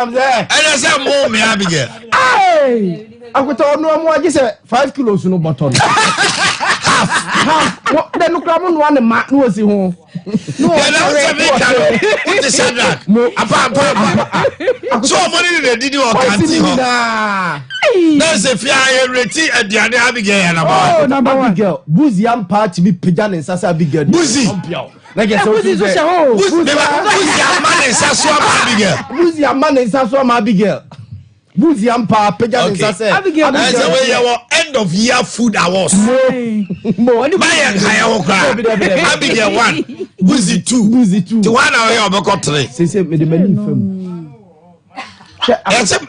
Ɛnɛ sɛ mo me Abigail. Akota ɔno ɔmo agye sɛ 5 kilos no bɔtɔ no half half wɔ dɛ no kura mo noa ne ma na wɔsi ho. Yɛn na sɛ mi ka no wote Shadrach apa apa apa so ɔmo ne ne didi wɔ Wɔsi kanti ne hɔ nyinaa. Na sɛ fia yɛ reti aduane, Abigail yɛ number one. Oh, number one. Abigail Buzi ampa tumi pagya ne nsa sɛ Abigail. Buzi. Na kɛ sɛ Buzi nso hyɛ hɔ o. Buzi Buzi ama ne nsa so ama Abigail. Buzi ama ne nsa so ama Abigail. Buzi ampa pagya ne nsa sɛ. Abigail. Ɛsɛ wei yɛ wɔ end of year food awards. Mo. Ma yɛ nkaeɛ ho koraa. Dabi, dabi, dabi. Abigail one, Buzi two. Buzi two. Ti wɔn na ɔyɛ ɔbɛkɔ three. Sese mede m'ani fam. Hwɛ.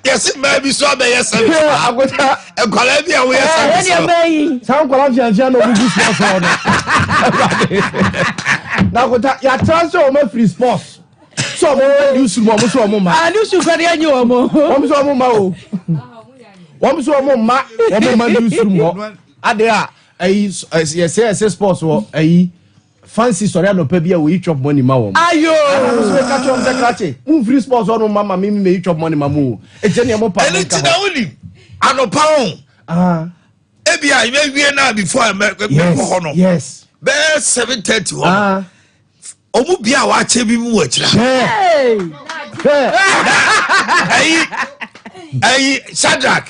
Yɛsɛ mmaa bi so abɛyɛ service. Akota. Nkwadaa bi a wɔyɛ service Ɛdeɛ no. bɛyi. Saa nkwadaa mfiamfia na ɔmo gu sports hɔ no. Na akota yɛatra sɛ ɔmo afiri sports sɛ ɔmo wɔ newsroom, ɔmo sɛ ɔmo ma. Ah, ne su kɔ deɛ nye wɔn mo. Wɔn sɛ ɔmo ma o, wɔn sɛ ɔmo ma newsroom hɔ ade a ɛyi yɛsɛ sports wɔ ɛyi fancy sɔrɔ anɔpa bi a wɔyi chop money ma wɔn. Ayo. Ɛna mo nso bɛka kyerɛ wɔn sɛ krakye mo nfiri sports hɔ no ma ma mi mi yi chop money ma mo o, ekyɛ nea mo pa mo Ɛne nka ti na hɔ. wonim anɔpa ho ebi a yɛbɛwie no a before mɛkɔ hɔ no bɛyɛ 7:30 hɔ no, ɔmu bia a wakyɛ bi mu wɔ akyira. Hwɛ hwɛ. Ɛyi Shadrach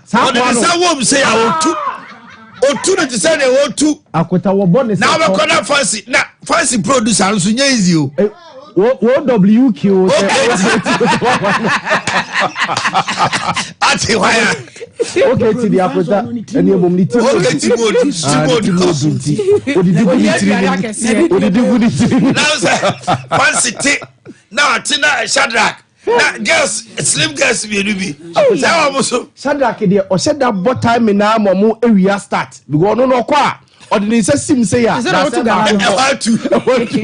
Saa ɔde ne kwan no nsa wɔm sɛ a otu no te sɛ deɛ wɔtu. Akota wɔbɔ ne Na sɛ wobɛkɔ na fancy na fancy producer nso nyɛ easy o. Wo wo wq sɛ Ate hwan a Okay, ti di akota ɛni ebom ne ti. Okay, ti mu odu, ti Ah, mu ne ti mu odu. odu nti odidi gu ne tiri mu, odidi gu ne tiri mu. Na sɛ fancy te na ate na Shadrach na girls, slim girls mmienu bi sɛ wɔn so. Shadrach deɛ ɔhyɛ da bɔ time naa ma ɔmo ewia start because ɔno no ɔkɔ a ɔde ne nsa sim se ya. Sɛ na wotu gala no. Ɛhɔ atu. Ɛhɔ atu.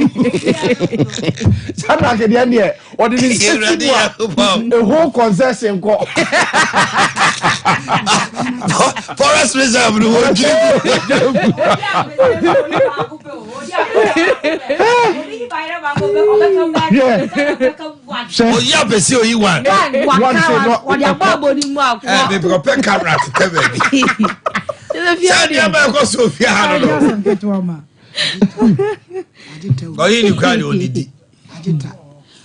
Shadrach deɛ ɔde ne nsa Awurade sim a Nyankopɔn. a whole concession kɔ. Forest reserve no wɔ dwiri. Oyi apɛsi oyi one. One say no. Ɔde abɔ abɔ ni mu Ɛ akɔ. mi kɔpɛ camera tetɛ baabi sɛ nneɛma ɛkɔ so ofie ha no. Ketewa ma. Ɔyi ni kura de odidi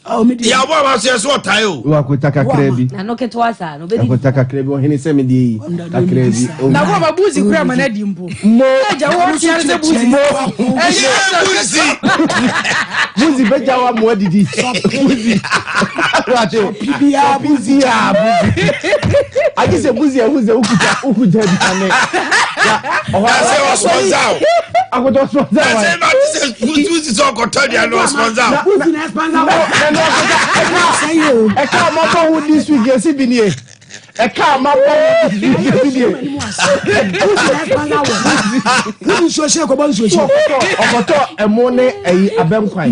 ìyàwó àwọn aso yɛ so ɔtae o. Wɔ akota kakra bi. Nano ketewa saa no obedi. Akota kakra bi, ɔhene sɛ mi deɛ yi kakra bi. Na wo ma buzi kura ma na di mpo. Mo. Ɛgya wo tia sɛ buzi. Mo. Yɛ buzi. Buzi bɛgya wa mo adidi buzi awurade Biribiara. Buzi a buzi agye sɛ buzi ɛhu sɛ wokuta aduane na Na sɛ ɔsponsor o. Akotɔ sponsor. Na sɛ ma ti sɛ buzi sɛ ɔkɔtɔ aduane ɔsponsor o. Buzi na sponsor wo. Ɛka a mabɔ ho this week yɛsi bi nie, ɛka a mabɔ ho this week yɛsi nie. Buzi na sponsor wo. Wodi nsuo hyɛ kɔbɔ nsuo hyɛ. Ɔkɔtɔ ɛmo ne ɛyi abɛnkwan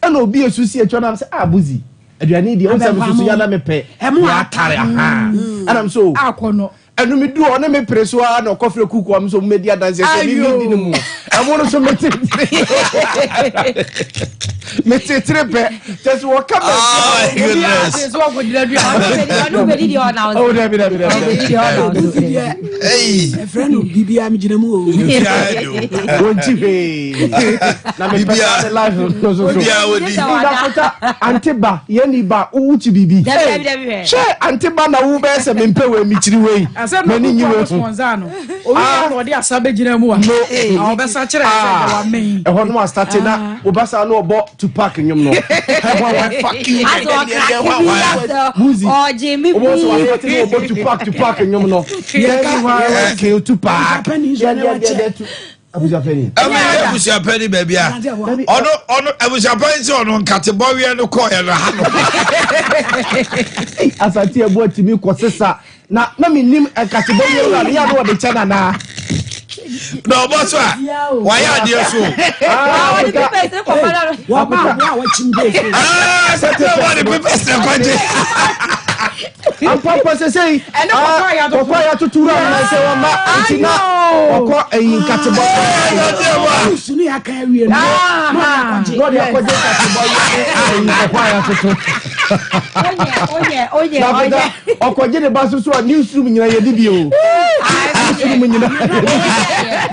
ɛna obi esu si atwa nam sɛ a buzi aduane deɛ ɔnsɛm soso yɛ na mepɛ Ɛmo deɛ atare aha ɛnam so. Akɔ no. Ɛnu mi du hɔ ne mi pere so ara na ɔkɔfrɛ kuku am so mmedi adanseɛ sɛ mi mi di ne mu ɛmo no so me tete pɛ kyɛ sɛ wɔka bɛ. Oh my goodness. Ase so akɔ gyina dua. Ɔno obedi deɛ ɔna Oh, dabi dabi dabi. Obedi deɛ ɔna Buzi deɛ Hey. ɛfrɛ no biribiara megyina mu o. Biribiara di o. Wɔn ti hwee na mi pɛ sɛ life no so so. Biribiara wɔ di. Dakota ante ba yɛn ni ba wowu ti biribi. Dabi dabi dabi hwɛ. Hwɛ ante ba na wo bɛyɛ sɛ mempɛ wei mekyiri wei Asɛm na m'ani nyi ɔkɔ wei ho. sponsor no. Owi yɛ na ɔde asa bɛgyina mu a. No. Na ɔbɛsa kyerɛ sɛ Ah, ɛwɔ amɛn. ɛhɔ no astate na wobasa na ɔbɔ Tupac nnwom no. Hɛ, fuck you. Asɛ ɔkrake bi asɛ Buzi. ɔgye mi Wobɔ sɛ bi. wasate na ɔbɔ Tupac nnwom no. Yɛne kill Tupac. Abusuapɛni nso na wakyɛ. Abusuapɛni. Ɛmɛ yɛ abusuapɛni baabi a ɔno abusuapɛni sɛ ɔno nkatebɔweɛ no kɔɔ yɛ no ha no. Ei, Asante abu atumi kɔ sesa na menim nkatebɔ wie wura no yɛ a na wɔde kyɛ nanaa. Na ɔbɔ so a wayɛ adeɛ so o. Ah, Ɔde papers ne kɔfa na. Wɔba aboa a wakyim dɛ so. Ah, sɛ tɛ wɔ de papers na kɔgye. Ampampa sɛsɛi Ɛne kɔkɔɔ a yɛatoto. kɔkɔɔ a yɛatoto wura no na sɛ wɔma nti na ɔkɔ ɛyi nkatebɔ. Asante abu a. News no yɛ aka awie no. Na ɔde akɔgye. Na ɔde akɔgye nkatebɔ yɛ ɛyi kɔkɔɔ a yɛatoto. Onyɛ onyɛ Na onyɛ. afei ɔkɔgye ne ba so so a newsroom nyina yɛde bi o. Newsroom nyina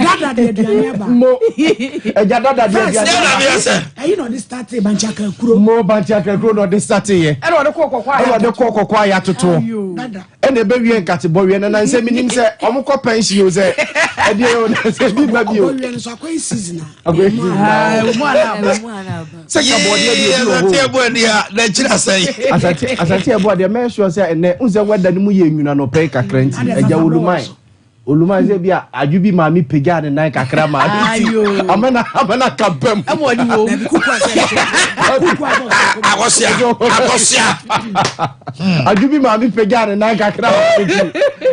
Dada de aduane aba. mo ɛgya dada de First, Deɛ na aduane meyɛ sɛ Ɛyi na ɔde start bankye akakuro. mo bankye akrakuro na ɔde starteyɛ. Ɛna ɔde kɔ kɔkɔ Ɛna ayɛ. ɔde kɔ kɔkɔ ayɛ atotoɔ. Dada. Ɛna ɛbɛwie nkatebɔ wie no na nsɛ menim sɛ ɔmo kɔ pension o sɛ ɛdeɛ o na sɛ bi ba bi o. Ɔbɔ wie no so akɔyɛ season a. Akɔyɛ season a. Ɛwɔ mu ana aba. Sɛ kabɔdeɛ deɛ bi wɔ Asante hɔ o. ɛbɔ ani a n'akyiri asɛe. Asante asante ɛbɔ adeɛ mɛyɛ sure sɛ ɛnɛ n sɛ wɛda no mu yɛ nwunu anɔpɛ yi kakra nti Adeɛ agya fafa oluman bɔɔl so. oluman sɛ bi a adwo bi maame pagya ne nan kakra maa ne ti Ayo. amana amana ka bɛm. Ɛmu ɔde wo. Dabi kuku asɛ. Kuku asɛ. Akɔsia akɔsia. Adwo bi maame pagya ne nan kakra maa ne ti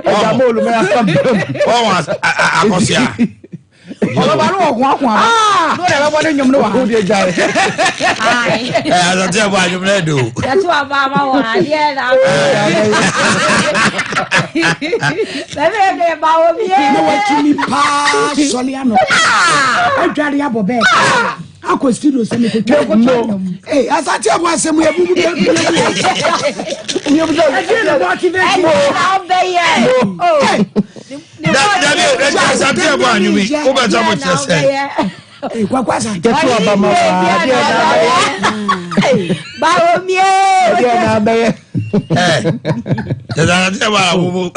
agya ma oluman aka bɛm. Wɔn akɔsia. Ɔbɛba no wɔ ko ako aba. N'o de bɛbɔ ne nnwom no wɔ ha. O de gya ye. Ayi. Ɛ asante ɛbɔ anwom na ɛdo. Yɛto aba ama wɔn adeɛ na. Bɛbɛ yɛ de ba wɔ bie. Na watumi paa sɔle ano. Adware abɔ bɛɛ. Akɔ studio sɛ mekɔtwa Mo. Ee asante ɛbɔ asɛm yɛ bubu bɛ bu. Ɛdeɛ na motivate Ɛdeɛ na ɔbɛyɛ. Oh. Dabi ɛdi asante ɛbɔ anwom yi wobɛtɔ mo kyerɛ sɛ. Ee kwakwa asante. Yɛto aba ma wo adeɛ na abɛyɛ. Bawo mie. Adeɛ na abɛyɛ. Ɛ kyerɛ asante ɛbɔ a wo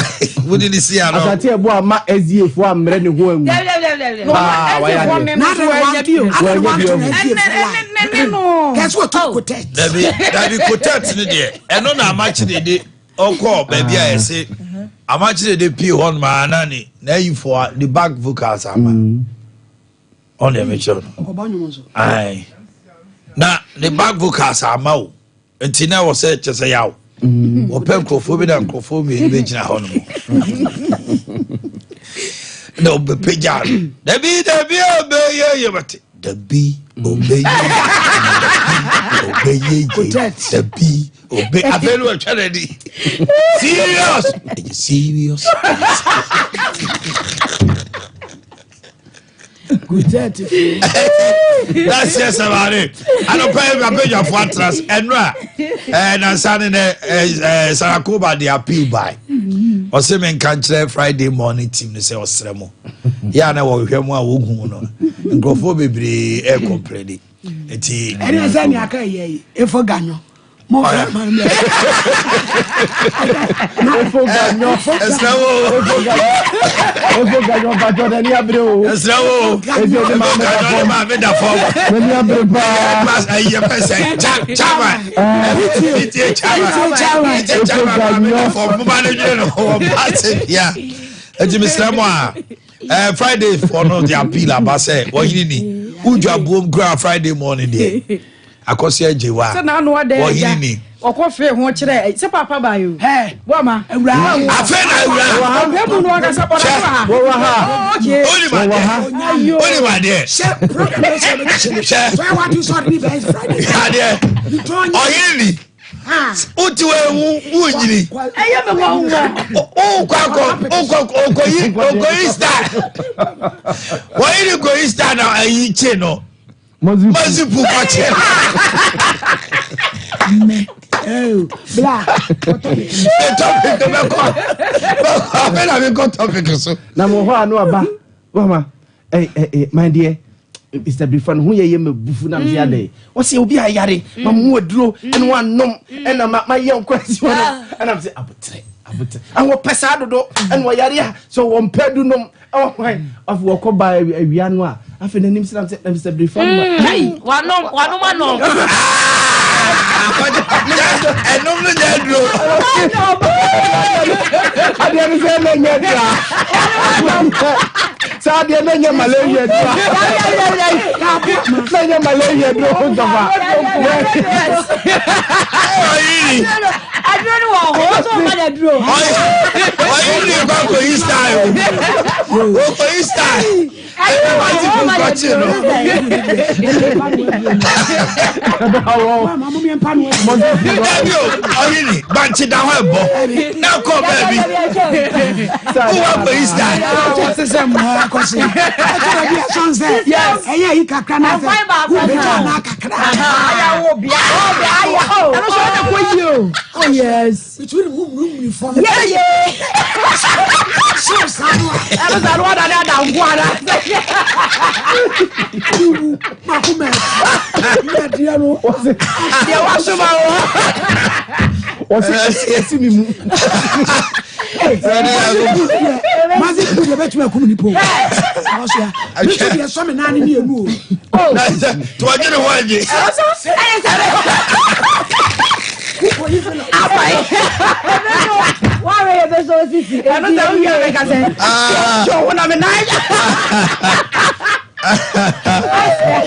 wo de ne si ano. Asante ɛbɔ ama SDA fo ammerɛ ne ho anwu. Dabi dabi dabi dabi. Ah, wayɛ Ɛsɛ fɔ adeɛ. mi nso ɛnya bi o. Wanya bi ahu. Ɛnɛ ɛnɛ ne no. Kɛse wɔ to kotet. Dabi dabi kotet ne deɛ ɛno na amakyere de ɔkɔ baabi a yɛse amakyere de pii hɔ nom a na ne n'ayifo a ne back vocals ama ɔno deɛ mekyerɛ no Ɔkɔbɔ nnwom nso. ae na ne back vocals ama o nti na ɛwɔ sɛ kyɛ sɛ yaw wɔpɛ nkurɔfoɔ bi na nkurɔfoɔ mmienu bɛgyina hɔ nom na ɔbɛpagya no dabi dabi ɔbɛyɛ yɛ bɛte dabi ɔbɛyɛ ɔbɛyɛ yɛ dabi ɔbɛ afei no wɔtwa n'ani serious ɛyɛ serious. Kotet. That's yes about it. Anɔpa yi abadwafo atena ase ɛnura ɛɛ nansa ne nɛ ɛɛ ɛɛ Sarakoba de appeal by. Ɔsɛ mi nka nkyerɛ Friday morning team ne sɛ ɔsrɛ mo. Yɛ a na wɔhwehwɛ mu a wɔhu no nkurɔfoɔ bebree ɛɛkɔmplɛni nti. Ɛne sɛ nea aka yɛ yi efo ganyo. Mo fɛ ma mi. Efo ganyo. Ɛsrɛ wo. Efo ganyo. Efo ganyo bàtɔ n'ani abere o. Ɛsrɛ wo. Ebi odi maame da Efo ganyo ne fam. maame da fam. N'ani abere paa. Pas ɛyɛ pɛ sɛ chairman. PTA chairman. PTA chairman maame da fam. Mo ba ne dwene no wɔ paase bia. Eti mesrɛ mo a Friday for no de appeal aba sɛ wɔhene ni. Wodwa buom kura Friday morning deɛ. Akɔsi agye wa. Sɛ n'ano ɔdɛ Wɔhene ɛgya. ni. Ɔkɔ fee ho kyerɛ sɛ papa ba yi o. Hɛ. Wama. Awura. Afei na awura. Ɔhwɛ mu no ankasa bɔ n'ano ha. Wɔwɔ ha. Oh, okay. Onim Wɔwɔ adeɛ. ha. Ayo. Onim adeɛ. Hyɛ program bɛ sɛ ɔbɛ kyekyɛ ne. Hyɛ. So ɛwɔ ati sɔ ɔde bi bɛ Friday. Adeɛ. Ɔhene ni. Wote wɔ ewu wonyini. Ɛyɛ mi wɔn wa. Wokɔ akɔ wokɔ okoyi okoyi star. Wɔyi ni koyi star na ayi kye no. Mazipu kɔkye. Mɛ ɛɛ bla. The topic bɛkɔ bɛkɔ afei na mi kɔ topic so. Na mo hɔ ano aba. Wama ɛ ɛ ɛ my dear. Mr. Brifa no ho yɛ yɛ ma bufu na mse adɛ. Wɔsi obi ayare ma mu aduro ɛna wanom ɛna ma ma yɛ nkɔ asi hɔ no ɛna mse abotrɛ abotrɛ. Awɔ pɛ saa dodo ɛna ɔyare a so wɔn pɛ du nom ɛwɔ hwan afei wɔkɔ ba awia no a afei n'anim sɛ na Mr. Brifa no ma. Wanom wanom anom. Ɛnum no nyɛ duro. Adeɛ no sɛ ɛna nyɛ dura. Saa adeɛ no nyɛ malaria dura. Na nyɛ malaria duro ho ntɔfa. Ɔyiri Aduro ni wɔ hɔ, wɔn nso wɔn ma na aduro. ɔyiri kɔ koyi style o. Okoyi style. Ɛna bankye pu nkɔkye no. Dabi o, ɔyini bankye da hɔ ɛbɔ na kɔ baabi. Wowɔ akɔ Easter. Sɛ mmoa akɔse ɛtɔrɔ bi ɛsɔn sɛ ɛyɛ yi kakra na sɛ wobɛgya na kakra Ɛno so ɛna kɔ yie o. Oh yes. Bitumi ne mu murumuri fam. Yeye. Hyew saa no a. Ɛno sɛ ɛno wada ne ada nko ara. Wuwu mako mɛ. Mɛ deɛ no. Deɛ wasoma wo. Wɔsi esi mi mu. Mazi pu deɛ bɛtumi akum nipa o. Ɔsua. Mi nso deɛ sɔ mi nan ne mienu o. Tí wọ́n gyina hɔ agye. Abayi. Wàá yẹ bẹ sọ sisi. Ɛno sɛ wowie a bɛka sɛ kyɛ wo na me nan.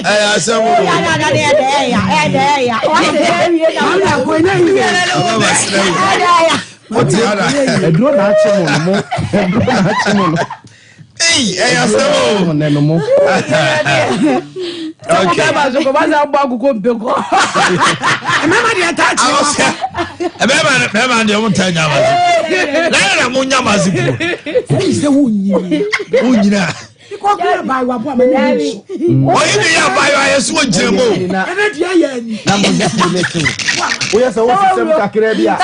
Ɛyɛ asɛm o. Maame akɔ ɛnyɛ yi. Ɔbɛ srɛ wo. Ɔte ara. Ɛduro na akye mo no mo. Ɛduro na akye mo no. Eyi ɛyɛ asɛm o. Mo nɛ no mo. Okay. Bɛma so kɔba sɛ wobɔ akokɔ mpekɔ. Mmarima deɛ taa kyerɛ Awɔ sɛ bɛrima bɛrima deɛ ɔmo ta nyamase. Na yɛrɛ mo nyamase pu. Ɛyi sɛ wo nyini. Wo nyina. Ikɔ kura abaayewa bo a ma ne yi so. Ɔyi ne yɛ abaayewa yɛ so gyina mu. Ɛnɛ deɛ yɛ ani. Na mo sisi ne kyew. Woyɛ sɛ wosisɛm kakra bi a.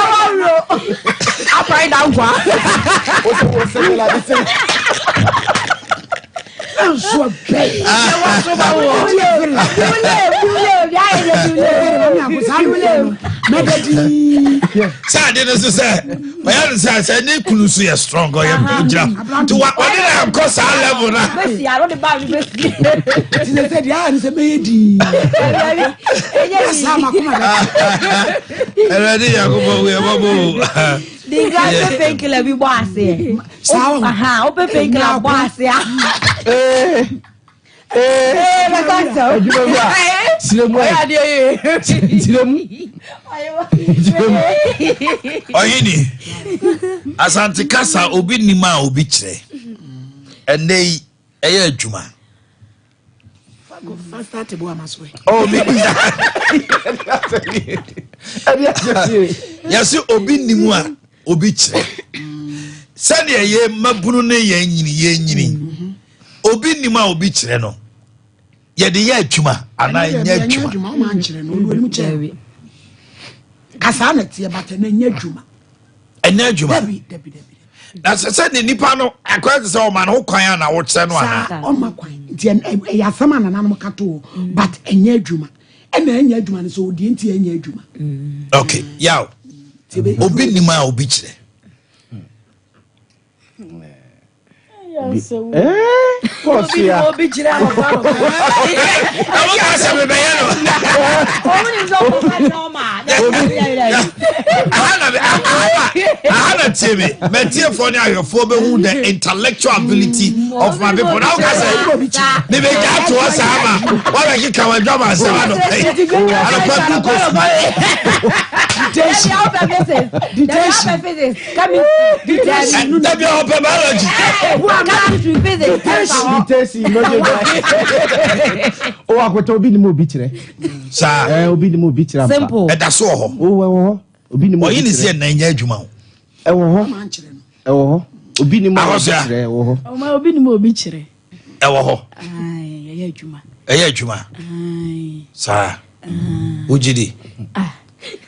Apae da nkwa. Wosɛ wosɛ la bi sɛ. Nso bɛyi. Deɛ wasoma wo. Sɛ ade no so sɛ ɔyɛ no sɛ sɛ ne kunu so yɛ strong, ɔyɛ gyina nti ɔne na nkɔ saa level na. Bɛsi aro de baa mi bɛsi. Ti sɛ sɛ deɛ ayɛ no sɛ mɛyɛ dii. Ɛsa ma koma bɛ. Ɛwurade Yakobɔ wo yɛ bɔbɔ o. Dinga pɛ painkiller bi bɔ aseɛ. Saa wɔ. Wopɛ painkiller bɔ aseɛ. Ee bɛka sɛ. Adwuma mu a sire mu Ɔyɛ ɛ. adeɛ yie. Sire mu. Sire mu. Ɔhene Asante kasa, obi nim a obi kyerɛ. Ɛnɛ yi ɛyɛ adwuma. Oh, mi Ɛdi ahyɛ fie. Yɛsi obi nim a obi kyerɛ. Sɛdeɛ yɛ mmabunu ne yɛn nyini, yɛn nyini. Obi nim a obi kyerɛ no. Yɛde yɛ adwuma anaa ɛnyɛ adwuma? Adwuma ɔma nkyerɛ no ɔno anim kyerɛ. Kasa na teɛ bata na ɛnyɛ adwuma. Ɛnyɛ adwuma. Dabi dabi dabi. Na sɛ sɛ ne nipa no akɔyɛ te sɛ ɔma no ho kwan a na wokyerɛ no Saa anaa? ɔma kwan nti ɛyɛ asɛm a nananom ka to hɔ, but ɛnyɛ adwuma. Ɛna ɛnyɛ adwuma no sɛ ɔdeɛ nti ɛnyɛ adwuma. Okay, yaw. Obi nim a obi kyerɛ. Kɔɔso ya. Obi kyerɛ anɔpa anɔpa. Na wo ka sɛ mebɛyɛ no. Ɔmo nim sɛ ɔmo fa kyerɛ ɔmo a. Aha na aha aha na tie me. Matiefoɔ ne ahwɛfoɔ bɛhu the intellectual ability of my people. Na wo ka sɛ mebɛgya ato hɔ saa ma woabɛkeka w'adwama asɛm anɔpa yi. Anɔpa bi kɔ sukuu. Dabi a wopɛ physics. Dabi a wopɛ physics. Chemistry. Dabi a wɔpɛ biology. Chemistry, physics. Ɛmfa hɔ. Tesi mɛgye. O akɔtɔ obi ni mu obi kyerɛ. Saa. Ɛɛ, obi ni mu obi kyerɛ ampa. Simple. Ɛda so wɔ hɔ. O ɛwɔ hɔ. Obi ni mu obi Ɔyi ne sɛ kyerɛ. ɛna ɛnyɛ adwuma o. Ɛwɔ hɔ. Ɔma nkyerɛ no. Ɛwɔ hɔ. Obi ni mu obi Ahɔsua. kyerɛ ɛwɔ hɔ. Ɔma obi nim obi kyerɛ. Ɛwɔ hɔ. Ae, ɛyɛ adwuma. Ɛyɛ adwuma. Ae. Saa. Wogye di? Ah.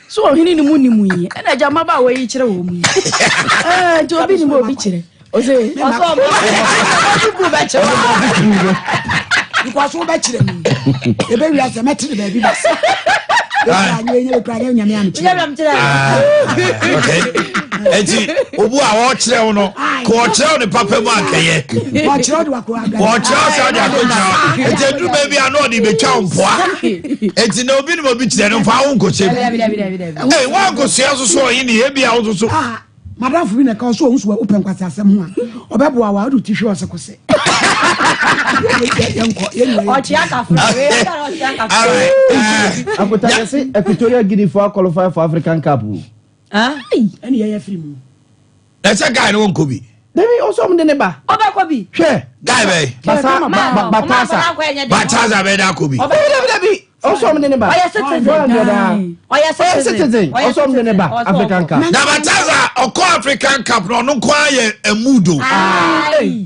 So ɔhene ne mu nim yi, ɛna agya mmabaawa yi kyerɛ wɔ mu yi. Ɛɛ, nti obi nim obi kyerɛ. Ɔsɛ Ɔsɛ ɔmo. ɔsi bu bɛkyerɛ wa. Because wobɛkyerɛ mu ɛbɛwia sɛ mɛte ne baabi basa. Nyɛ kura nyɛ nyame amekyerɛ. Nyɛ nyame kyerɛ. Ah, okay. Eti obu a wɔkyerɛ wo no, kò ɔkyerɛ wo ne papa mu akɛyɛ. Ɔkyerɛ wo de wakɔ aga. Wɔkyerɛ wo sɛ ɔde akɔgyina hɔ. Eti eduru baabi a na ɔde betwa wo mpoa. Eti na obi ne obi kyerɛ no mfa wo nkɔhyɛ mu. Dabi dabi dabi dabi. Ee, wankosua so so ɔyi ne ebi a wo so so. Ah, madamfo bi na ɛka ɔsɛ ɔhu so wopɛ nkwasi asɛm ho a ɔbɛboa wa wode ti hwɛ ɔsɛ kɔsɛ yɛnkɔ yɛnyina. Ɔkyea kafra. Wei ɔkyea ɔkyea kafra. All right. Akota yɛ se Equatorial Guinea fo qualify for African Cup o. Ɛne yɛyɛ firi mu. Na sɛ guy no wɔnkɔ bi. Dabi, ɔsɔ ɔmo de ne ba. Ɔbɛkɔ bi. Hwɛ. Guy bɛyi. Basa Batasa. Batasa bɛ da ko bi. Dabi, dabi, dabi, ɔsɔ ɔmo de ne ba. Ɔyɛ citizen. Ɔyɛ citizen. Ɔsɔ ɔmo de ne ba African Cup. Na Batasa ɔkɔ African Cup na ɔno nko ayɛ emudo. Ɛna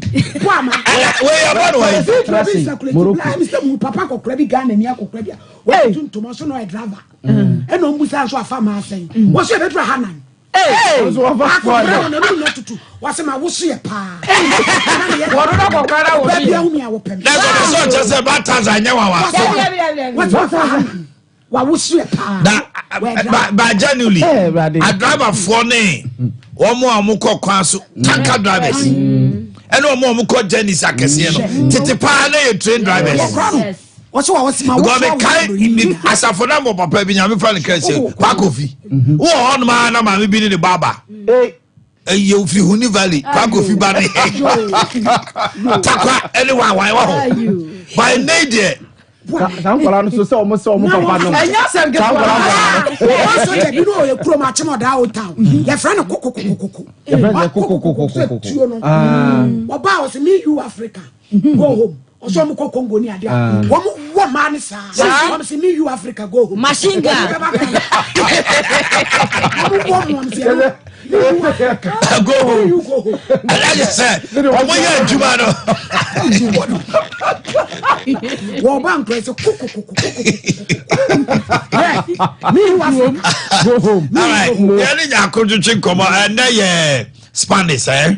wei ɔbɔ no wɔyi. Morocco. Papa akɔkora bi, Ghana ni akɔkora bi a wɔtutu ntoma so na ɔyɛ driver, ɛna ɔmbusa nso afa maa sɛn wɔso yɛbɛduru ha nan akɔkora wɔ n'anum na tutu wɔsɛ ma woso yɛ paa. Wɔn na kɔkɔrɔ na wɔ baabi ahu mi a wɔpɛ mi. Na sɛ ɔbɛ sɛ ɔkyɛ sɛ Batasa nyɛ wawa. Wɔsɛ wɔfa ha nan wawoso yɛ paa. Na ba genuinely, adriverfoɔ ne wɔn a wɔn kɔ kwan so, tanker drivers ɛne wɔn a wɔn kɔ journeys akɛseɛ no, tete paa ne yɛ train drivers. Wɔsɛ wɔsɛ ma because woso. Me kae asafo na mɔ papa bi, Nyame fa ne kra sɛ Kwakofi wowɔ hɔnom a, na maame bi ne ne baaba ɛyɛ ofiri Huni Valley. Kwakofi ba ne Takwa ɛne wanwan wɔ hɔ by ne deɛ. Saa nkwadaa no so sɛ ɔmo papa no. Ɛnyɛ asɛm ketewa. Wɔn sɔjà bi n'o yɛ kurom akyem ɔdaa Old Town, yɛfrɛ no kokokokoko. Yɛfrɛ no kokokokoko. Tuo no ɔbaa, ɔsɛ me you Africa go home. Ɔsɛ ɔmo kɔ Congo ni adeɛ a wɔn wɔ mmaa ne saa, wɔn sɛ me you Africa go home. Machine gun. Wɔn wɔ mu, wɔn sɛ me you Africa go home. You go home. Ɛna yɛ sɛ ɔmo yɛ adwuma no. Wɔn ba nkura sɛ kokokokoko me you Africa go home. Alright, yɛne Nyako twetwe nkɔmmɔ. Ɛnɛ yɛ Spanish, eh?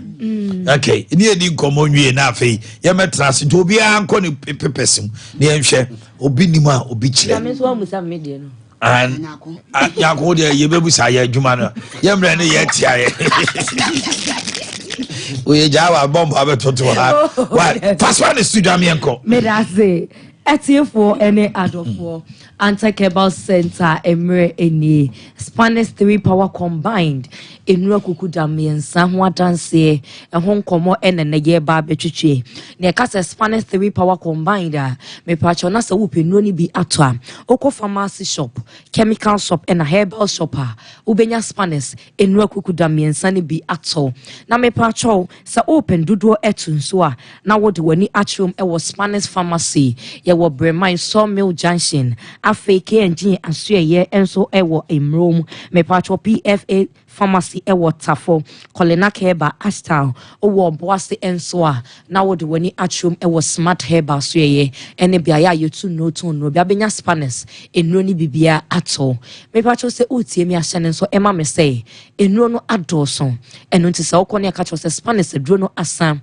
Okay, ne yɛdi nkɔmmɔ nwie na afei yɛmɛtena ase, nti obiara nkɔ ne papers mu na yɛnhwɛ obi nim a obi kyerɛ. Nyame nso wamusa me deɛ no. And Nyako deɛ, yɛbɛbusa yɛ adwuma no, yɛmmerɛ ne yɛtia yɛ woyɛ gyaa wa bɔmbo abɛtoto ha wa fa Spanish studio ameɛnkɔ. Medase, ɛtiefoɔ ne adɔfoɔ. Antakebal Center mmerɛ nie. Spanish Three Power Combined nnura kuku da mmiɛnsa ho adanseɛ ɛho nkɔmmɔ ɛna nɛ yɛreba abɛtwitwe. Na ɛka sɛ Spanish Three Power Combined a, mepakyɛw, na sɛ wopɛ nnuro no bi atɔ a, wokɔ pharmacy shop, chemical shop ɛna herbal shop a, wobɛnya Spanish nnura kuku da mmiɛnsa no bi atɔ. Na mepakyɛw, sɛ wopɛ dodoɔ ɛto nso a, na wode w'ani akyerɛm ɛwɔ Spanish Pharmacy. Yɛwɔ Breman Sawmill Junction, afei KNG asoɛyɛ nso ɛwɔ Mmurom. Mepakyɛw, PFA Pharmacy ɛwɔ Tafo, Kɔlena Keba Ashtown. Wowɔ Ɔboase nso a, na wode w'ani akyerɛm ɛwɔ Smart Herbal asoɛyɛ ɛne beaeɛ a yɛtu nnuro tɔn nnuro bi abɛnya Spanish nnuro ne biribiara atɔ. Mepakyɛw, sɛ wotie mi ahyɛ ne nso ɛma me sɛ nnuro no adɔɔso. Ɛno nti sɛ wokɔ ne ɛka kyerɛ sɛ Spanish aduro no asa,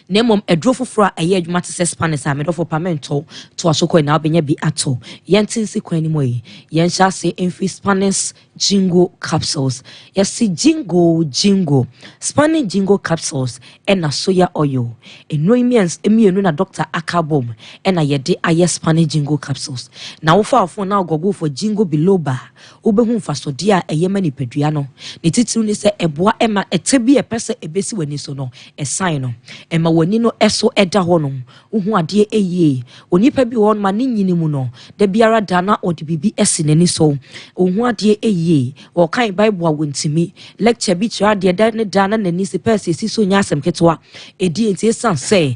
na mmom aduro foforɔ a ɛyɛ adwuma te sɛ Spanish a, medɔfo pa, mentɔ toa so kɔ na wobɛnya bi atɔ. Yɛnte nsi kwan no mu yi, yɛnhyɛ ase mfiri Spanish Jingo Capsules. Yɛsi Jingo, Jingo, Spanish Jingo Capsules ɛna soya oil. Nnuro yi mmienu na doctor aka bom ɛna yɛde ayɛ Spanish Jingo Capsules. Na wofa wo phone na wogoogle for Jingo biloba, wobɛhu mfasodeɛ a ɛyɛ ma nipadua no. Ne titiriw ne sɛ ɛboa ɛma ɛtɛ bi a ɛpɛ sɛ ɛbɛsi w'ani so no, ɛsan no ɛma w'ani no ɛso ɛda hɔnom, wohu adeɛ ɛyie. Onipa bi wɔ hɔnom a ne nyini mu no, da biara da na ɔde biribi ɛsi n'ani so, ohu adeɛ ɛyie. Wɔkan Bible a, wɔntumi lecture bi kyerɛ adeɛ da ne da na n'ani si pɛɛ sɛ esi so nyɛ asɛm ketewa ɛdi. Nti esan sɛ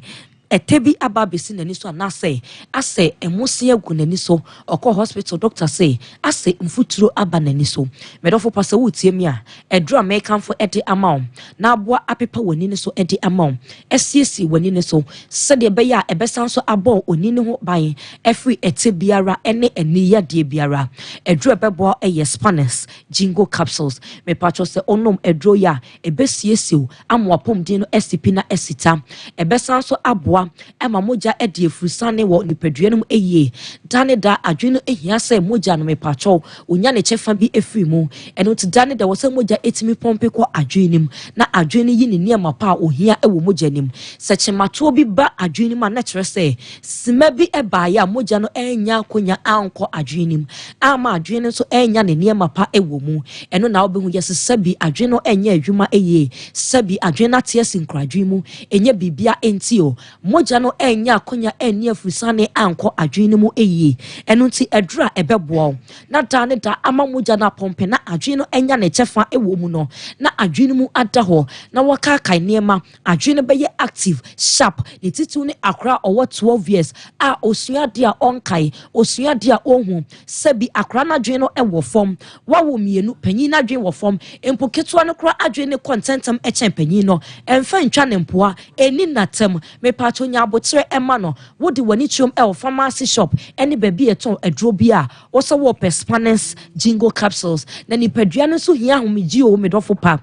ɛtɛ bi aba abɛsi n'ani so anaasɛ asɛ ɛmosi agu n'ani so, ɔkɔ hospital, doctor sɛ asɛ mfuturo aba n'ani so. Mɛdɔfo pa, sɛ wotie mi a, ɛduro a mɛkamfo ɛde ama wo na aboa apepa w'ani no so ɛde ama wo, ɛsiesie w'ani no so sɛdeɛ ɛbɛyɛ a ɛbɛsan so abɔ oni ne ho ban ɛfiri ɛte biara ɛne ani yadeɛ biara, ɛduro a ɛbɛboa ɛyɛ Spanish Jingo Capsules. Mepatwɔ, sɛ ɔnom ɛduro yi a, ɛbɛsiesie wo ama wapɔmuden no asi pi na asi ta. Ɛbɛsan so aboa ɛma mogya ɛde afurusane wɔ nipadua no mu ɛyie. Da ne da, adwene no ehia sɛ mogya no, mepatwɔ, onya ne kyɛfa bi efiri mu. Ɛno nti da ne da wɔ sɛ mogya etumi pɔmpe kɔ adwene no mu na adwene no yi ne nneɛma pa a ohia ɛwɔ mogya no mu. Sɛ kyematoɔ bi ba adwene no mu a, na kyerɛ sɛ sima bi ɛbaeɛ a mogya no ɛnya akonya ankɔ adwene no mu ama adwene no nso ɛnya ne nneɛma pa ɛwɔ mu. Ɛno na wobɛhu yɛsɛ sɛbi adwene no ɛnyɛ adwuma ɛyie, sɛbi adwene no ate asi nkoradwene mu. Ɛnyɛ biribia ɛnti o. Mogya no annya akonya anni afurusane ankɔ adwene no mu yie. Ɛno nti aduru a ɛbɛboa wo na daa ne da ama mogya no apɔmpe na adwene no anya ne kyɛfa wɔ mu no, na adwene no mu ada hɔ na wɔkaakae nneɛma, adwene no bɛyɛ active, sharp. Ne titiriw ne akora a ɔwɔ 12 years a ɔsua adeɛ a ɔnkae, ɔsua adeɛ a ɔnhu. Sɛbi akora no adwene no wɔ fam. Wawo mmienu, panyin no adwene wɔ fam, mpo ketewa no koraa adwene no kɔ ntɛmntɛm kyɛn panyin no. Ɛmfa ntwa ne mpoa, ɛnni n'atam. Mepatwo nya aboterɛ ɛma no. Wode w'ani kyerɛm ɛwɔ pharmacy shop ɛne baabi a yɛtɔn aduro bi a, wosɛ wɔpɛ Spanish Jingo capsules. Na nipadua no nso hia ahomegye o, me dɔfo pa.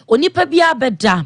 Onipa biara bɛda,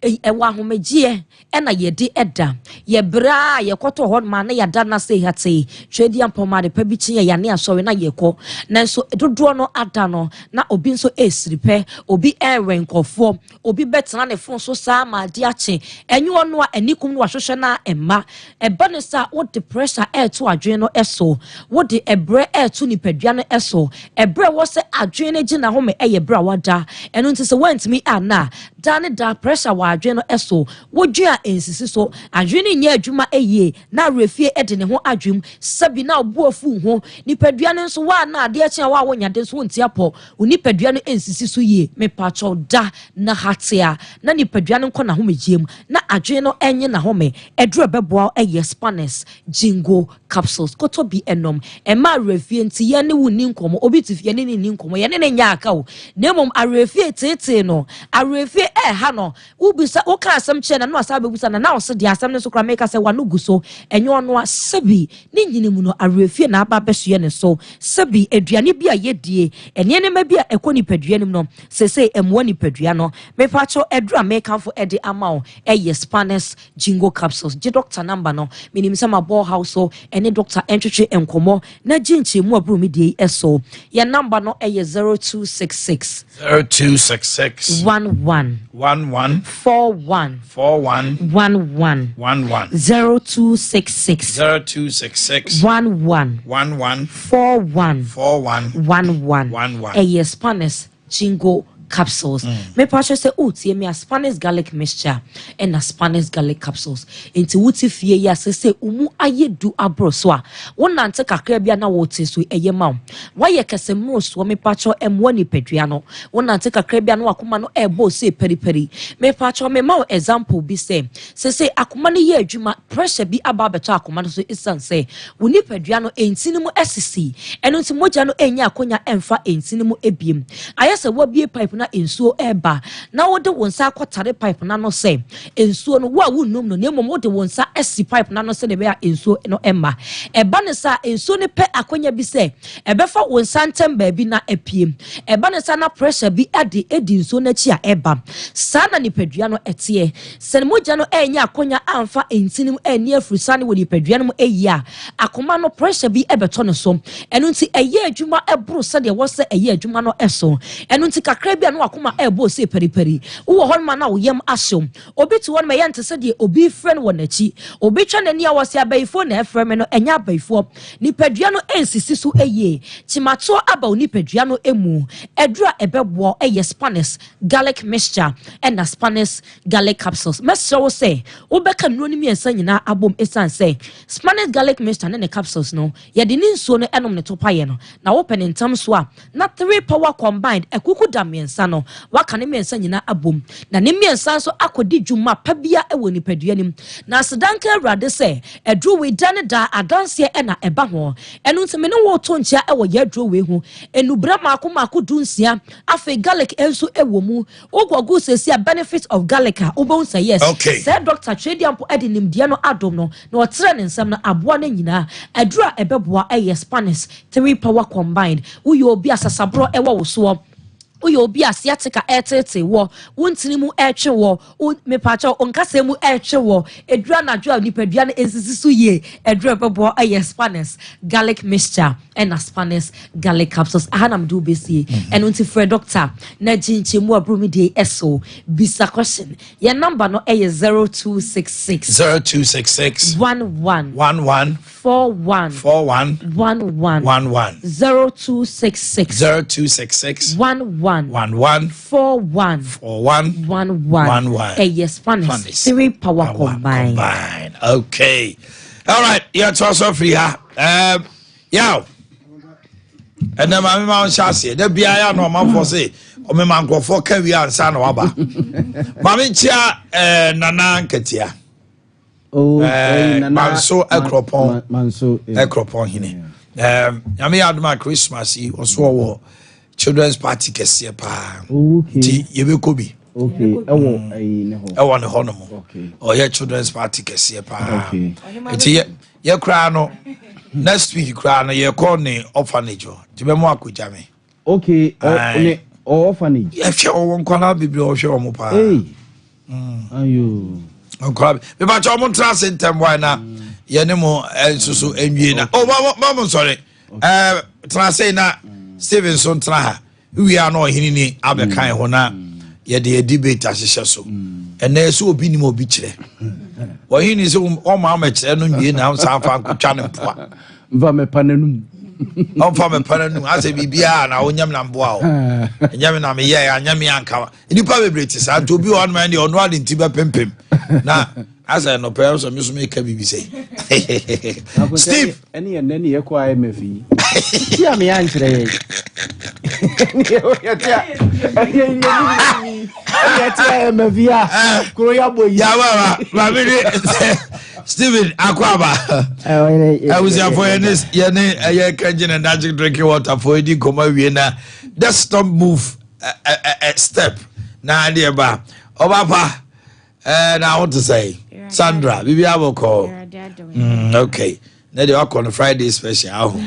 ɛwɔ ahomegyeɛ ɛna yɛde ɛda. Yɛbrɛ a yɛkɔtɔ hɔ nom a na yɛada no ase hatee twɛdi ampɔm ade pa bi kye yɛ yɛane asɔre na yɛkɔ. Nanso dodoɔ no ada no na obi nso ɛresiri pɛ, obi ɛrewɛn nkurɔfoɔ, obi bɛtena ne phone so saa ma ade akye. Ɛnyɛ ɔno a ani kum no wahwehwɛ no a ɛmma. Ɛba ne sa wode pressure ɛreto adwene no ɛso, wode ɛbrɛ ɛreto nipadua no ɛso. Ɛbrɛ wɔ sɛ adwene no gye n'ahome ɛyɛ berɛ a wada. Ɛno nti sɛ woantumi anna a, daa ne daa pressure wɔ adwene no ɛso. Wodwe a ɛnsisi so, adwene no nyɛ adwuma ɛyie na awerɛfie ɛde ne ho adwem. Sɛbi na ɔbo afu ho. Nipadua no nso waa na adeɛ kye a waa wonya de nso wonti apɔ wo nipadua no ɛnsisi so yie. Mepakyɛw da na hate a na nipadua no nkɔ n'ahomegyeɛ mu na adwene no ɛnye n'ahome. Ɛduru ɛbɛboa ɛyɛ Spanish Jingo capsules. Kɔtɔ bi ɛnom. Ɛma awerɛfie nti yɛn ne wo ni nkɔmmɔ. Obi te fie ne ne ni nkɔmmɔ, yɛne ne nyɛ aka o, na mmom awerɛfie teetee no, awerɛfie ɛɛha no. Wobisa, woka asɛm kyerɛ na no asa bɛbusa na na ɔse deɛ asɛm no so koraa meka sɛ wano gu so. Ɛnyɛ ɔno a sɛbi ne nyini mu no awerɛfie na aba bɛsoɛ ne so. Sɛbi aduane bi a yɛdie, nneɛma bi a ɛkɔ nipadua no mu no sesei ɛmmoa nipadua no. Mepakyɛw aduru a mekamfo ɛde ama wo ɛyɛ Spanish Jingo capsules. Gye doctor number no. Menim sɛ mabɔ haw so ɛne doctor ɛntwetwe nkɔmmɔ na gye nkyɛmu aburo mi die ɛso. Yɛn number no ɛyɛ 0266 0266 11 11 41 41 11 11 0266 0266 11 11 41 41 11. 11. Ɛyɛ Spanish Jingo capsules. Mepa kyerɛ sɛ wotie me a, Spanish garlic mixture ɛna Spanish garlic capsules. Nti wote fie yi ase sɛ wo ayɛ du aboro so a, wonante kakra bi a na wote so ɛyɛ ma wo. Woayɛ kɛse mmoro soɔ, mepa kyerɛ ɛmmoa nipadua no. Wonante kakra bi a na wakoma no ɛɛbɔ sɛ periperi. Mepa kyerɛ mema wo example bi sɛ sɛ akoma no yɛ adwuma, pressure bi aba abɛtɔ akoma no so ɛsiane sɛ wo nipadua no ɛnti no mu ɛsisi. Ɛno nti mogya no ɛnya akonya ɛmfa ɛnti no mu ebiem. Ayɛ sɛ wabie pipe na nsuo ɛreba na wode wo nsa akɔtare pipe na no sɛ nsuo no wo a wonnum no, na mmom wode wo nsa asi pipe na no sɛ de bɛyɛ a nsuo no ɛma ɛba ne sa. Nsuo no pɛ akonya bi sɛ ɛbɛfa wo nsa ntɛm baabi na apue. Ɛba ne sa na pressure bi ade edi nsuo n'akyi a ɛba. Saa na nipadua no ɛteɛ. Sɛ mogya no ɛnyɛ akonya amfa ntini mu ɛni afurusane wɔ nipadua no mu ɛyi a, akoma no pressure bi ɛbɛtɔ ne so. Ɛno nti ɛyɛ adwuma ɛboro sɛdeɛ wɔsɛ ɛyɛ adwuma no ɛso. Ɛno nti kakra bi a na wakoma ɛbɔ ose periperi. Wowɔ hɔ noma na wo yam ahyew. Obi te hɔ noma ɛyɛ nte sɛ deɛ obi frɛ no wɔ n'akyi. Obi twa n'ani a wɔsɛ abayifoɔ na ɛfrɛ me no. Ɛnyɛ abayifoɔ. Nipadua no ɛnsisi so ɛyie. Kyimatoɔ aba wo nipadua no emu. Ɛduru a ɛbɛboa ɛyɛ Spanish garlic mixture ɛna Spanish garlic capsules. Mɛsrɛ wo sɛ wobɛka nnuro no mmiɛnsa nyinaa abom, ɛsiane sɛ Spanish garlic mixture ne ne capsules no yɛde ne nsuo no ɛnom ne to payɛ no na wopɛ ne ntam so a na three power combined ɛkuku da mmiɛnsa no waka ne mmiɛnsa nyinaa abom na ne mmiɛnsa nso akɔdi dwuma pa bia ɛwɔ nipadua nim. Na asedanka Awurade sɛ aduro wei da ne da adanseɛ ɛna ɛba ho. Ɛno nti me ne wo to nkyia ɛwɔ yɛ aduro wei ho. Enubra mako mako 16. Afei garlic nso ɛwɔ mu. Wogɔgu sɛsi a benefit of garlic a wobɛhu sɛ yes. Sɛ doctor Twɛdi mpo ɛde nimdeɛ no adom no na ɔtrɛ ne nsɛm no aboa no nyinaa. Aduro a ɛbɛboa ɛyɛ Spanish three power combined. Woyɛ obi asasaborɔ ɛwɔ wo soɔ, woyɛ obi a sciatica ɛtete wɔ wo ntini mu ɛtwe wɔ wo, mepakyɛw nkasa mu ɛtwe wɔ, eduru anadwo a nipadua no nsisi so yie, eduru ɛbɛboa ɛyɛ Spanish garlic mixture ɛna Spanish garlic capsules. Aha na mede wo besie. Ɛno nti frɛ doctor na gye nkyɛmu aburo mi deɛ ɛso bisa question. Yɛn number no ɛyɛ 0266 0266 11 11 41 41 11 11 0266 0266 11 11 41 41 11. 11. Ɛyɛ Spanish Spanish. three power combined. Combined. Okay. All right. Yɛtoa so afiri ha. Yaw. Ɛnɛ maame ma nhyɛ aseɛ. Da biara yɛ ano ɔmanfoɔ se ɔmema nkurɔfoɔ ka wie ansa na waba. Maame nkyia Nana Nketea. Oh, Nana- Manso Akuropɔn. Manso, eh. Ɛkuropɔn hene. Nyame yɛ adom a Christmas yi ɔso ɔwɔ children's party kɛseɛ paa. Oh, okay. Nti yɛbɛkɔ bi. Okay, ɛwɔ ɛyi ne hɔ. Ɛwɔ ne hɔ nom. Okay. Ɔyɛ children's party kɛseɛ paa. Okay. Nti yɛ koraa no, next week koraa no yɛkɔ ne orphanage hɔ, nti bɛmo akɔgya me. Okay, Aye. ne orphanage. Yɛhwɛ ɔwɔ nkwadaa bebree a ɔhwɛ wɔn paa. Hey. Ayo. Nkwadaa mebakyɛ ɔmo ntena ase ntɛm wae na yɛne mo nso so nwie na o ma mo nsɔre tena ase na Steven nso ntena ha wie a na ɔhene ni abɛkan ho na yɛde yɛ debate ahyehyɛ so. Ɛnɛ sɛ obi nim obi kyerɛ ɔhene ni sɛ ɔma amɛkyerɛ no nwie na nsa afa nkotwa ne mpoa. Mfa mɛpa n'anum. Ɔmfa mɛpa n'anum asɛ biribiara na wonyam na mboa o ɛnyɛ me na meyɛ anyɛ me anka nnipa bebree te saa. Nti obi wɔ hɔnom ɛne ɔno ade nti bɛpempem na asɛ nɔpɛ sɛ me so meka biribi sɛ Steve. Ɛne yɛn nɛ ne yɛkɔ IMF yi. Ti a meyɛ ankyerɛ yɛn. Yɛte a ɛyɛ yɛ ni yɛte IMF yi a kuro yɛ abɔ yi. Yababa maame ne Steven Akwaba, abusuafo, yɛne ɛyɛ Kangen Energy drinking water fo edi nkɔmɔ awie na let's not move a step na adeɛ ba ɔba pa na aho te sɛ Sandra bibi abɔkɔ. Okay, na deɛ wakɔ no Friday special aho